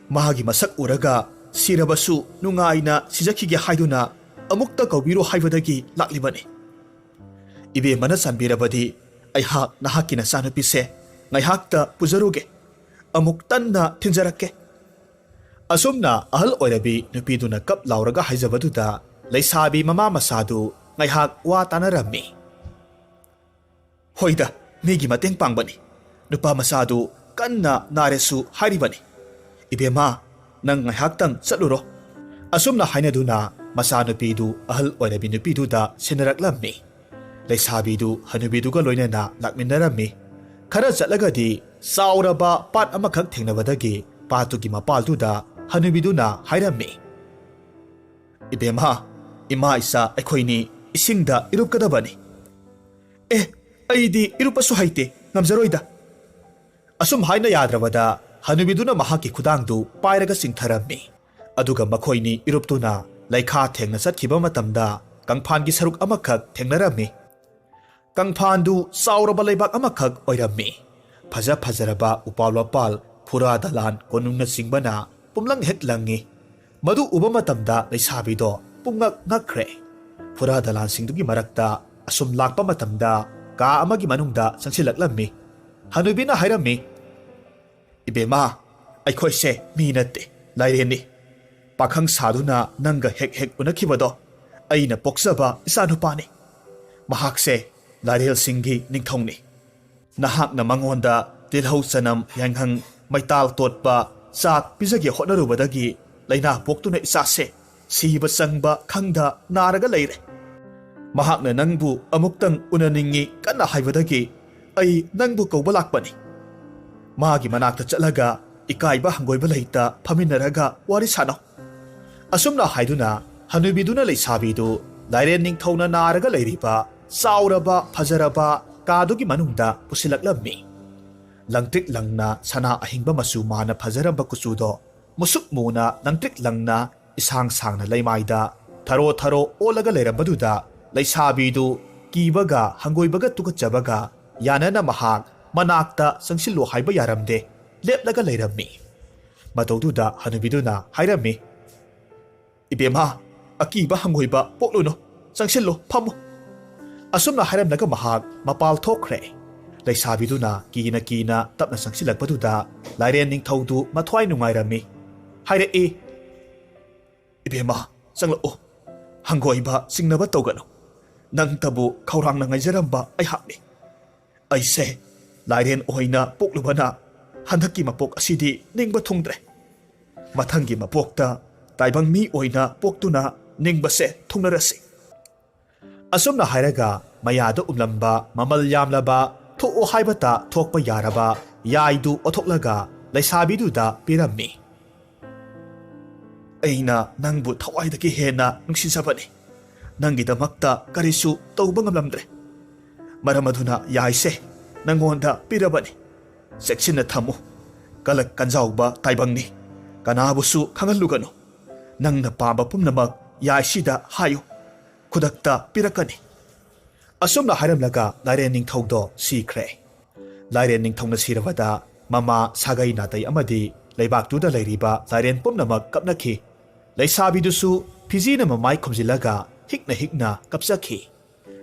ꯃꯥꯒꯤ ꯃꯁꯛ ꯎꯔꯒ ꯁꯤꯔꯕꯁꯨ ꯅꯨꯡꯉꯥꯏꯅ ꯁꯤꯖꯈꯤꯒꯦ ꯍꯥꯏꯗꯨꯅ ꯑꯃꯨꯛꯇ ꯀꯧꯕꯤꯔꯣ ꯍꯥꯏꯕꯗꯒꯤ ꯂꯥꯛꯂꯤꯕꯅꯤ꯫ ꯏꯕꯦꯝꯃꯅ ꯆꯥꯟꯕꯤꯔꯕꯗꯤ ꯑꯩꯍꯥꯛ ꯅꯍꯥꯛꯀꯤ ꯅꯆꯥꯅꯨꯄꯤꯁꯦ ꯉꯥꯏꯍꯥꯛꯇ ꯄꯨꯖꯔꯨꯒꯦ꯫ ꯑꯃꯨꯛ ꯇꯟꯅ ꯊꯤꯟꯖꯔꯛꯀꯦ"꯫ ꯑꯁꯨꯝꯅ ꯑꯍꯜ ꯑꯣꯏꯔꯕꯤ ꯅꯨꯄꯤꯗꯨꯅ ꯀꯞ ꯂꯥꯎꯔꯒ ꯍꯥꯏꯖꯕꯗꯨꯗ ꯂꯩꯁꯥꯕꯤ ꯃꯃꯥ ꯃꯆꯥꯗꯨ ꯉꯥꯏꯍꯥꯛ ꯋꯥ ꯇꯥꯅꯔꯝꯃꯤ꯫ "ꯍꯣꯏꯗ, ꯃꯤꯒꯤ ꯃꯇꯦꯡ ꯄꯥꯡꯕꯅꯤ꯫ ꯅꯨꯄꯥ ꯃꯆꯥꯗꯨ ꯀꯟꯅ ꯅꯥꯔꯦꯁꯨ ꯍꯥꯏꯔꯤꯕꯅꯤ꯫ ꯏꯕꯦꯝꯃ, ꯅꯪ ꯉꯥꯏꯍꯥꯛꯇꯪ ꯆꯠꯂꯨꯔꯣ"꯫ ꯑꯁꯨꯝꯅ ꯍꯥꯏꯅꯗꯨꯅ ꯃꯆꯥꯅꯨꯄꯤꯗꯨ ꯑꯍꯜ ꯑꯣꯏꯔꯕꯤ ꯅꯨꯄꯤꯗꯨꯗ ꯁꯤꯟꯅꯔꯛꯂꯝꯃꯤ꯫ ꯂꯩꯁꯥꯕꯤꯗꯨ ꯍꯅꯨꯕꯤꯗꯨꯒ ꯂꯣꯏꯅꯅ ꯂꯥꯛꯃꯤꯟꯅꯔꯝꯃꯤ꯫ ꯈꯔ ꯆꯠꯂꯒꯗꯤ ꯆꯥꯎꯔꯕ ꯄꯥꯠ ꯑꯃꯈꯛ ꯊꯦꯡꯅꯕꯗꯒꯤ ꯄꯥꯠꯇꯨꯒꯤ ꯃꯄꯥꯜꯗꯨꯗ ꯍꯅꯨꯕꯤꯗꯨꯅ ꯍꯥꯏꯔꯝꯃꯤ, "ꯏꯕꯦꯝꯃ, ꯏꯃꯥ ꯏꯆꯥ ꯑꯩꯈꯣꯏꯅꯤ ꯏꯁꯤꯡꯗ ꯏꯔꯨꯞꯀꯗꯕꯅꯤ"꯫ "ꯑꯦ, ꯑꯩꯗꯤ ꯏꯔꯨꯞꯄꯁꯨ ꯍꯩꯇꯦ, ꯉꯝꯖꯔꯣꯏꯗ"꯫ ꯑꯁꯨꯝ ꯍꯥꯏꯅ ꯌꯥꯗ꯭ꯔꯕꯗ ꯍꯅꯨꯕꯤꯗꯨꯅ ꯃꯍꯥꯛꯀꯤ ꯈꯨꯗꯥꯡꯗꯨ ꯄꯥꯏꯔꯒ ꯆꯤꯡꯊꯔꯝꯃꯤ꯫ ꯑꯗꯨꯒ ꯃꯈꯣꯏꯅꯤ ꯏꯔꯨꯞꯇꯨꯅ ꯂꯩꯈꯥ ꯊꯦꯡꯅ ꯆꯠꯈꯤꯕ ꯃꯇꯝꯗ ꯀꯪꯐꯥꯟꯒꯤ ꯁꯔꯨꯛ ꯑꯃꯈꯛ ꯊꯦꯡꯅꯔꯝꯃꯤ꯫ ꯀꯪꯐꯥꯟꯗꯨ ꯆꯥꯎꯔꯕ ꯂꯩꯕꯥꯛ ꯑꯃꯈꯛ ꯑꯣꯏꯔꯝꯃꯤ꯫ ꯐꯖ ꯐꯖꯔꯕ ꯎꯄꯥꯜ ꯋꯥꯄꯥꯜ, ꯐꯨꯔꯥ ꯗꯂꯥꯟ, ꯀꯣꯅꯨꯡꯅꯆꯤꯡꯕꯅ ꯄꯨꯝꯂꯪ ꯍꯦꯛ ꯂꯪꯉꯤ꯫ ꯃꯗꯨ ꯎꯕ ꯃꯇꯝꯗ ꯂꯩꯁꯥꯕꯤꯗꯣ ꯄꯨꯡꯉꯛ ꯉꯛꯈ꯭ꯔꯦ꯫ ꯐꯨꯔꯥ ꯗꯂꯥꯟꯁꯤꯡꯗꯨꯒꯤ ꯃꯔꯛꯇ ꯑꯁꯨꯝ ꯂꯥꯛꯄ ꯃꯇꯝꯗ ꯀꯥ ꯑꯃꯒꯤ ꯃꯅꯨꯡꯗ ꯆꯪꯁꯤꯜꯂꯛꯂꯝꯃꯤ꯫ ꯍꯅꯨꯕꯤꯅ ꯍꯥꯏꯔꯝꯃꯤ, "ꯏꯕꯦꯝꯃ, ꯑꯩꯈꯣꯏꯁꯦ ꯃꯤ ꯅꯠꯇꯦ, ꯂꯥꯏꯔꯦꯟꯅꯤ꯫ ꯄꯥꯈꯪ ꯁꯥꯗꯨꯅ ꯅꯪꯒ ꯍꯦꯛ ꯍꯦꯛ ꯎꯅꯈꯤꯕꯗꯣ ꯑꯩꯅ ꯄꯣꯛꯆꯕ ꯏꯆꯥꯅꯨꯄꯥꯅꯤ꯫ ꯃꯍꯥꯛꯁꯦ ꯂꯥꯏꯔꯦꯜꯁꯤꯡꯒꯤ ꯅꯤꯡꯊꯧꯅꯤ꯫ ꯅꯍꯥꯛꯅ ꯃꯉꯣꯟꯗ ꯇꯤꯜꯍꯧ ꯆꯅꯝ ꯌꯥꯏꯉꯪ ꯃꯩꯇꯥꯜ ꯇꯣꯠꯄ ꯆꯥꯛ ꯄꯤꯖꯒꯦ ꯍꯣꯠꯅꯔꯨꯕꯗꯒꯤ ꯂꯥꯏꯅꯥ ꯄꯣꯛꯇꯨꯅ ꯏꯆꯥꯁꯦ ꯁꯤꯕ ꯆꯪꯕ ꯈꯪꯗ ꯅꯥꯔꯒ ꯂꯩꯔꯦ"꯫ ꯃꯍꯥꯛꯅ ꯅꯪꯕꯨ ꯑꯃꯨꯛꯇꯪ ꯎꯅꯅꯤꯡꯏ ꯀꯟꯅ ꯍꯥꯏꯕꯗꯒꯤ ꯑꯩ ꯅꯪꯕꯨ ꯀꯧꯕ ꯂꯥꯛꯄꯅꯤ꯫ ꯃꯥꯒꯤ ꯃꯅꯥꯛꯇ ꯆꯠꯂꯒ ꯏꯀꯥꯏꯕ ꯍꯪꯒꯣꯏꯕ ꯂꯩꯇ ꯐꯝꯃꯤꯟꯅꯔꯒ ꯋꯥꯔꯤ ꯁꯥꯟꯅꯧ꯫ ꯑꯁꯨꯝꯅ ꯍꯥꯏꯗꯨꯅ ꯍꯅꯨꯕꯤꯗꯨꯅ ꯂꯩꯁꯥꯕꯤꯗꯨ ꯂꯥꯏꯔꯦꯟ ꯅꯤꯡꯊꯧꯅ ꯅꯥꯔꯒ ꯂꯩꯔꯤꯕ ꯆꯥꯎꯔꯕ ꯐꯖꯔꯕ ꯀꯥꯗꯨꯒꯤ ꯃꯅꯨꯡꯗ ꯄꯨꯁꯤꯜꯂꯛꯂꯝꯃꯤ꯫ ꯂꯪꯇ꯭ꯔꯤꯛ ꯂꯪꯅ ꯁꯅꯥ ꯑꯍꯤꯡꯕ ꯃꯆꯨ ꯃꯥꯅ ꯐꯖꯔꯝꯕ ꯀꯨꯆꯨꯗꯣ ꯃꯨꯁꯨꯛ ꯃꯨꯅ ꯂꯪꯇ꯭ꯔꯤꯛ ꯂꯪꯅ ꯏꯁꯥꯡ ꯁꯥꯡꯅ ꯂꯩꯃꯥꯏꯗ ꯊꯔꯣ ꯊꯔꯣ ꯑꯣꯜꯂꯒ ꯂꯩꯔꯝꯕꯗꯨꯗ ꯂꯩꯁꯥꯕꯤꯗꯨ ꯀꯤꯕꯒ ꯍꯪꯒꯣꯏꯕꯒ ꯇꯨꯀꯠꯆꯕꯒ ꯌꯥꯅꯅ ꯃꯍꯥꯛ ꯃꯅꯥꯛꯇ ꯆꯪꯁꯤꯜꯂꯨ ꯍꯥꯏꯕ ꯌꯥꯔꯝꯗꯦ, ꯂꯦꯞꯂꯒ ꯂꯩꯔꯝꯃꯤ꯫ ꯃꯇꯧꯗꯨꯗ ꯍꯅꯨꯕꯤꯗꯨꯅ ꯍꯥꯏꯔꯝꯃꯤ, "ꯏꯕꯦꯝꯃ, ꯑꯀꯤꯕ ꯍꯪꯒꯣꯏꯕ ꯄꯣꯛꯂꯨꯅꯨ, ꯆꯪꯁꯤꯜꯂꯨ, ꯐꯝꯃꯨ"꯫ ꯑꯁꯨꯝꯅ ꯍꯥꯏꯔꯝꯂꯒ ꯃꯍꯥꯛ ꯃꯄꯥꯜ ꯊꯣꯛꯈ꯭ꯔꯦ꯫ ꯂꯩꯁꯥꯕꯤꯗꯨꯅ ꯀꯤꯅ ꯀꯤꯅ ꯇꯞꯅ ꯆꯪꯁꯤꯜꯂꯛꯄꯗꯨꯗ ꯂꯥꯏꯔꯦꯟ ꯅꯤꯡꯊꯧꯗꯨ ꯃꯊ꯭ꯋꯥꯏ ꯅꯨꯡꯉꯥꯏꯔꯝꯃꯤ꯫ ꯍꯥꯏꯔꯛꯏ, "ꯏꯕꯦꯝꯃ, ꯆꯪꯂꯛꯎ꯫ ꯍꯪꯒꯣꯏꯕ ꯆꯤꯡꯅꯕ ꯇꯧꯒꯅꯨ꯫ ꯅꯪꯇꯕꯨ ꯈꯧꯔꯥꯡꯅ ꯉꯥꯏꯖꯔꯝꯕ ꯑꯩꯍꯥꯛꯅꯤ꯫ ꯑꯩꯁꯦ ꯂꯥꯏꯔꯦꯟ ꯑꯣꯏꯅ ꯄꯣꯛꯂꯨꯕꯅ ꯍꯟꯗꯛꯀꯤ ꯃꯄꯣꯛ ꯑꯁꯤꯗꯤ ꯅꯤꯡꯕ ꯊꯨꯡꯗ꯭ꯔꯦ꯫ ꯃꯊꯪꯒꯤ ꯃꯄꯣꯛꯇ ꯇꯥꯏꯕꯪ ꯃꯤ ꯑꯣꯏꯅ ꯄꯣꯛꯇꯨꯅ ꯅꯤꯡꯕꯁꯦ ꯊꯨꯡꯅꯔꯁꯤ"꯫ ꯑꯁꯨꯝꯅ ꯍꯥꯏꯔꯒ ꯃꯌꯥꯗ ꯎꯝꯂꯝꯕ ꯃꯃꯜ ꯌꯥꯝꯂꯕ ꯊꯣꯛꯑꯣ ꯍꯥꯏꯕꯇ ꯊꯣꯛꯄ ꯌꯥꯔꯕ ꯌꯥꯏꯗꯨ ꯑꯣꯊꯣꯛꯂꯒ ꯂꯩꯁꯥꯕꯤꯗꯨꯗ ꯄꯤꯔꯝꯃꯤ꯫ "ꯑꯩꯅ ꯅꯪꯕꯨ ꯊꯋꯥꯏꯗꯒꯤ ꯍꯦꯟꯅ ꯅꯨꯡꯁꯤꯖꯕꯅꯤ꯫ ꯅꯪꯒꯤꯗꯃꯛꯇ ꯀꯔꯤꯁꯨ ꯇꯧꯕ ꯉꯝꯂꯝꯗ꯭ꯔꯦ꯫ ꯃꯔꯝ ꯑꯗꯨꯅ ꯌꯥꯏꯁꯦ ꯅꯪꯉꯣꯟꯗ ꯄꯤꯔꯕꯅꯤ꯫ ꯆꯦꯛꯁꯤꯟꯅ ꯊꯝꯃꯨ꯫ ꯀꯂꯛ ꯀꯟꯖꯥꯎꯕ ꯇꯥꯏꯕꯪꯅꯤ꯫ ꯀꯅꯥꯕꯨꯁꯨ ꯈꯪꯍꯜꯂꯨꯒꯅꯨ꯫ ꯅꯪꯅ ꯄꯥꯝꯕ ꯄꯨꯝꯅꯃꯛ ꯌꯥꯏꯁꯤꯗ ꯍꯥꯏꯌꯨ꯫ ꯈꯨꯗꯛꯇ ꯄꯤꯔꯛꯀꯅꯤ"꯫ ꯑꯁꯨꯝꯅ ꯍꯥꯏꯔꯝꯂꯒ ꯂꯥꯏꯔꯦꯟ ꯅꯤꯡꯊꯧꯗꯣ ꯁꯤꯈ꯭ꯔꯦ꯫ ꯂꯥꯏꯔꯦꯟ ꯅꯤꯡꯊꯧꯅ ꯁꯤꯔꯕꯗ ꯃꯃꯥ, ꯁꯥꯒꯩ ꯅꯥꯇꯩ ꯑꯃꯗꯤ ꯂꯩꯕꯥꯛꯇꯨꯗ ꯂꯩꯔꯤꯕ ꯂꯥꯏꯔꯦꯟ ꯄꯨꯝꯅꯃꯛ ꯀꯞꯅꯈꯤ꯫ ꯂꯩꯁꯥꯕꯤꯗꯨꯁꯨ ꯐꯤꯖꯤꯅ ꯃꯃꯥꯏ ꯈꯨꯝꯖꯤꯜꯂꯒ ꯍꯤꯛꯅ ꯍꯤꯛꯅ ꯀꯞꯆꯈꯤ꯫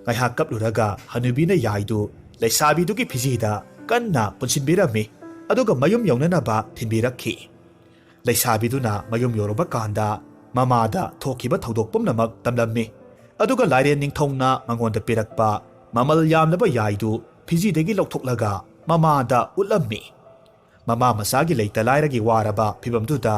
ꯉꯥꯏꯍꯥꯛ ꯀꯞꯂꯨꯔꯒ ꯍꯅꯨꯕꯤꯅ ꯌꯥꯏꯗꯨ ꯂꯩꯁꯥꯕꯤꯗꯨꯒꯤ ꯐꯤꯖꯤꯗ ꯀꯟꯅ ꯄꯨꯟꯁꯤꯟꯕꯤꯔꯝꯃꯤ, ꯑꯗꯨꯒ ꯃꯌꯨꯝ ꯌꯧꯅꯅꯕ ꯊꯤꯟꯕꯤꯔꯛꯈꯤ꯫ ꯂꯩꯁꯥꯕꯤꯗꯨꯅ ꯃꯌꯨꯝ ꯌꯧꯔꯕ ꯀꯥꯟꯗ ꯃꯃꯥꯗ ꯊꯣꯛꯈꯤꯕ ꯊꯧꯗꯣꯛ ꯄꯨꯝꯅꯃꯛ ꯇꯝꯂꯝꯃꯤ꯫ ꯑꯗꯨꯒ ꯂꯥꯏꯔꯦꯟ ꯅꯤꯡꯊꯧꯅ ꯃꯉꯣꯟꯗ ꯄꯤꯔꯛꯄ ꯃꯃꯜ ꯌꯥꯝꯂꯕ ꯌꯥꯏꯗꯨ ꯐꯤꯖꯤꯗꯒꯤ ꯂꯧꯊꯣꯛꯂꯒ ꯃꯃꯥꯗ ꯎꯠꯂꯝꯃꯤ꯫ ꯃꯃꯥ ꯃꯆꯥꯒꯤ ꯂꯩꯇ ꯂꯥꯏꯔꯒꯤ ꯋꯥꯔꯕ ꯐꯤꯕꯝꯗꯨꯗ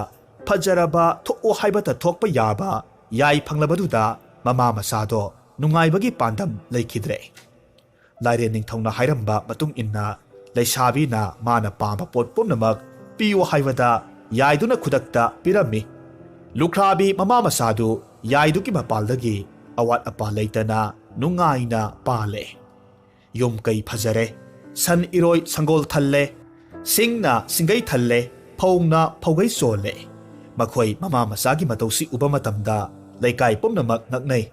ꯐꯖꯔꯕ ꯊꯣꯛꯑꯣ ꯍꯥꯏꯕꯇ ꯊꯣꯛꯄ ꯌꯥꯕ ꯌꯥꯏ ꯐꯪꯂꯕꯗꯨꯗ ꯃꯃꯥ ꯃꯆꯥꯗꯣ ꯅꯨꯡꯉꯥꯏꯕꯒꯤ ꯄꯥꯟꯗꯝ ꯂꯩꯈꯤꯗ꯭ꯔꯦ꯫ ꯂꯥꯏꯔꯦꯟ ꯅꯤꯡꯊꯧꯅ ꯍꯥꯏꯔꯝꯕ ꯃꯇꯨꯡ ꯏꯟꯅ ꯂꯩꯁꯥꯕꯤꯅ ꯃꯥꯅ ꯄꯥꯝꯕ ꯄꯣꯠ ꯄꯨꯝꯅꯃꯛ ꯄꯤꯌꯨ ꯍꯥꯏꯕꯗ ꯌꯥꯏꯗꯨꯅ ꯈꯨꯗꯛꯇ ꯄꯤꯔꯝꯃꯤ꯫ ꯂꯨꯈ꯭ꯔꯥꯕꯤ ꯃꯃꯥ ꯃꯆꯥꯗꯨ ꯌꯥꯏꯗꯨꯒꯤ ꯃꯄꯥꯜꯗꯒꯤ ꯑꯋꯥꯠ ꯑꯄꯥ ꯂꯩꯇꯅ ꯅꯨꯡꯉꯥꯏꯅ ꯄꯥꯜꯂꯦ꯫ ꯌꯨꯝ ꯀꯩ ꯐꯖꯔꯦ, ꯁꯟ ꯏꯔꯣꯏ ꯁꯪꯒꯣꯜ ꯊꯜꯂꯦ, ꯁꯤꯡꯅ ꯁꯤꯡꯒꯩ ꯊꯜꯂꯦ, ꯐꯧꯅ ꯐꯧꯒꯩ ꯆꯣꯜꯂꯦ꯫ ꯃꯈꯣꯏ ꯃꯃꯥ ꯃꯆꯥꯒꯤ ꯃꯇꯧꯁꯤ ꯎꯕ ꯃꯇꯝꯗ ꯂꯩꯀꯥꯏ ꯄꯨꯝꯅꯃꯛ ꯉꯛꯅꯩ꯫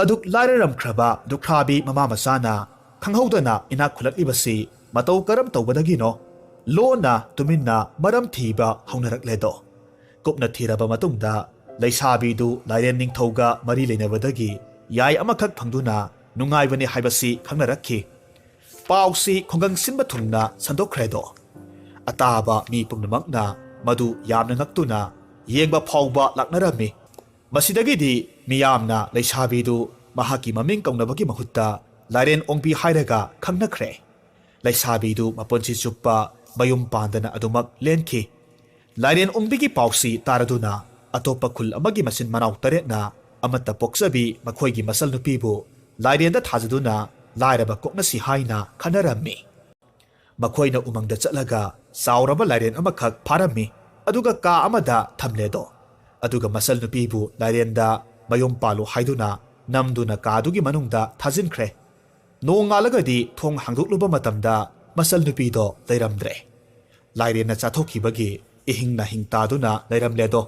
ꯑꯗꯨꯛ ꯂꯥꯏꯔꯔꯝꯈ꯭ꯔꯕ ꯂꯨꯈ꯭ꯔꯥꯕꯤ ꯃꯃꯥ ꯃꯆꯥꯅ ꯈꯪꯍꯧꯗꯅ ꯏꯅꯥꯛ ꯈꯨꯜꯂꯛꯂꯤꯕꯁꯤ ꯃꯇꯧ ꯀꯔꯝ ꯇꯧꯕꯗꯒꯤꯅꯣ? ꯂꯣꯟꯅ ꯇꯨꯃꯤꯟꯅ ꯃꯔꯝ ꯊꯤꯕ ꯍꯧꯅꯔꯛꯂꯦꯗꯣ꯫ ꯀꯨꯞꯅ ꯊꯤꯔꯕ ꯃꯇꯨꯡꯗ ꯂꯩꯁꯥꯕꯤꯗꯨ ꯂꯥꯏꯔꯦꯟ ꯅꯤꯡꯊꯧꯒ ꯃꯔꯤ ꯂꯩꯅꯕꯗꯒꯤ ꯌꯥꯏ ꯑꯃꯈꯛ ꯐꯪꯗꯨꯅ ꯅꯨꯡꯉꯥꯏꯕꯅꯤ ꯍꯥꯏꯕꯁꯤ ꯈꯪꯅꯔꯛꯈꯤ꯫ ꯄꯥꯎꯁꯤ ꯈꯨꯡꯒꯪ ꯁꯤꯟꯕ ꯊꯨꯡꯅ ꯁꯟꯗꯣꯛꯈ꯭ꯔꯦꯗꯣ꯫ ꯑꯇꯥꯕ ꯃꯤ ꯄꯨꯝꯅꯃꯛꯅ ꯃꯗꯨ ꯌꯥꯝꯅ ꯉꯛꯇꯨꯅ ꯌꯦꯡꯕ ꯐꯥꯎꯕ ꯂꯥꯛꯅꯔꯝꯃꯤ꯫ ꯃꯁꯤꯗꯒꯤꯗꯤ ꯃꯤꯌꯥꯝꯅ ꯂꯩꯁꯥꯕꯤꯗꯨ ꯃꯍꯥꯛꯀꯤ ꯃꯃꯤꯡ ꯀꯧꯅꯕꯒꯤ ꯃꯍꯨꯠꯇ ꯂꯥꯏꯔꯦꯟ ꯑꯣꯡꯕꯤ ꯍꯥꯏꯔꯒ ꯈꯪꯅꯈ꯭ꯔꯦ꯫ ꯂꯩꯁꯥꯕꯤꯗꯨ ꯃꯄꯨꯟꯁꯤ ꯆꯨꯞꯄ ꯃꯌꯨꯝ ꯄꯥꯟꯗꯅ ꯑꯗꯨꯃꯛ ꯂꯦꯟꯈꯤ꯫ ꯂꯥꯏꯔꯦꯟ ꯑꯣꯡꯕꯤꯒꯤ ꯄꯥꯎꯁꯤ ꯇꯥꯔꯗꯨꯅ ꯑꯇꯣꯞꯄ ꯈꯨꯜ ꯑꯃꯒꯤ ꯃꯆꯤꯟ ꯃꯅꯥꯎ ꯇꯔꯦꯠꯅ ꯑꯃꯠꯇ ꯄꯣꯛꯆꯕꯤ ꯃꯈꯣꯏꯒꯤ ꯃꯆꯜ ꯅꯨꯄꯤꯕꯨ ꯂꯥꯏꯔꯦꯟꯗ ꯊꯥꯖꯗꯨꯅ ꯂꯥꯏꯔꯕ ꯀꯣꯛꯅꯁꯤ ꯍꯥꯏꯅ ꯈꯟꯅꯔꯝꯃꯤ꯫ ꯃꯈꯣꯏꯅ ꯎꯃꯪꯗ ꯆꯠꯂꯒ ꯆꯥꯎꯔꯕ ꯂꯥꯏꯔꯦꯟ ꯑꯃꯈꯛ ꯐꯥꯔꯝꯃꯤ, ꯑꯗꯨꯒ ꯀꯥ ꯑꯃꯗ ꯊꯝꯂꯦꯗꯣ꯫ ꯑꯗꯨꯒ ꯃꯆꯜ ꯅꯨꯄꯤꯕꯨ ꯂꯥꯏꯔꯦꯟꯗ ꯃꯌꯨꯝ ꯄꯥꯜꯂꯨ ꯍꯥꯏꯗꯨꯅ ꯅꯝꯗꯨꯅ ꯀꯥꯗꯨꯒꯤ ꯃꯅꯨꯡꯗ ꯊꯥꯖꯤꯟꯈ꯭ꯔꯦ꯫ ꯅꯣꯡꯉꯥꯜꯂꯒꯗꯤ ꯊꯣꯡ ꯍꯥꯡꯗꯣꯛꯂꯨꯕ ꯃꯇꯝꯗ ꯃꯆꯜ ꯅꯨꯄꯤꯗꯣ ꯂꯩꯔꯝꯗ꯭ꯔꯦ꯫ ꯂꯥꯏꯔꯦꯟꯅ ꯆꯥꯊꯣꯛꯈꯤꯕꯒꯤ ꯏꯍꯤꯡ ꯅꯥꯍꯤꯡ ꯇꯥꯗꯨꯅ ꯂꯩꯔꯝꯂꯦꯗꯣ꯫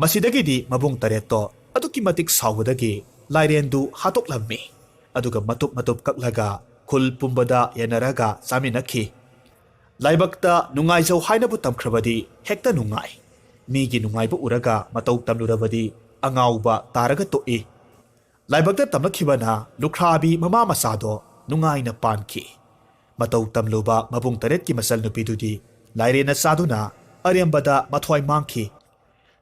ꯃꯁꯤꯗꯒꯤꯗꯤ ꯃꯕꯨꯡ ꯇꯔꯦꯠꯇꯣ ꯑꯗꯨꯛꯀꯤ ꯃꯇꯤꯛ ꯁꯥꯎꯕꯗꯒꯤ ꯂꯥꯏꯔꯦꯟꯗꯨ ꯍꯥꯠꯇꯣꯛꯂꯝꯃꯤ꯫ ꯑꯗꯨꯒ ꯃꯇꯨꯞ ꯃꯇꯨꯞ ꯀꯛꯂꯒ ꯈꯨꯜ ꯄꯨꯝꯕꯗ ꯌꯦꯟꯅꯔꯒ ꯆꯥꯃꯤꯟꯅꯈꯤ꯫ ꯂꯥꯏꯕꯛꯇ ꯅꯨꯡꯉꯥꯏꯖꯧ ꯍꯥꯏꯅꯕꯨ ꯇꯝꯈ꯭ꯔꯕꯗꯤ ꯍꯦꯛꯇ ꯅꯨꯡꯉꯥꯏ꯫ ꯃꯤꯒꯤ ꯅꯨꯡꯉꯥꯏꯕ ꯎꯔꯒ ꯃꯇꯧ ꯇꯝꯂꯨꯔꯕꯗꯤ ꯑꯉꯥꯎꯕ ꯇꯥꯔꯒ ꯇꯣꯛꯏ꯫ ꯂꯥꯏꯕꯛꯇ ꯇꯝꯂꯛꯈꯤꯕꯅ ꯂꯨꯈ꯭ꯔꯥꯕꯤ ꯃꯃꯥ ꯃꯆꯥꯗꯣ ꯅꯨꯡꯉꯥꯏꯅ ꯄꯥꯟꯈꯤ꯫ ꯃꯇꯧ ꯇꯝꯂꯨꯕ ꯃꯕꯨꯡ ꯇꯔꯦꯠꯀꯤ ꯃꯆꯜ ꯅꯨꯄꯤꯗꯨꯗꯤ ꯂꯥꯏꯔꯦꯟꯅ ꯆꯥꯗꯨꯅ ꯑꯔꯦꯝꯕꯗ ꯃꯊ꯭ꯋꯥꯏ ꯃꯥꯡꯈꯤ꯫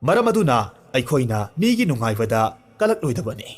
ꯃꯔꯝ ꯑꯗꯨꯅ ꯑꯩꯈꯣꯏꯅ ꯃꯤꯒꯤ ꯅꯨꯡꯉꯥꯏꯕꯗ ꯀꯜꯂꯛꯂꯣꯏꯗꯕꯅꯤ꯫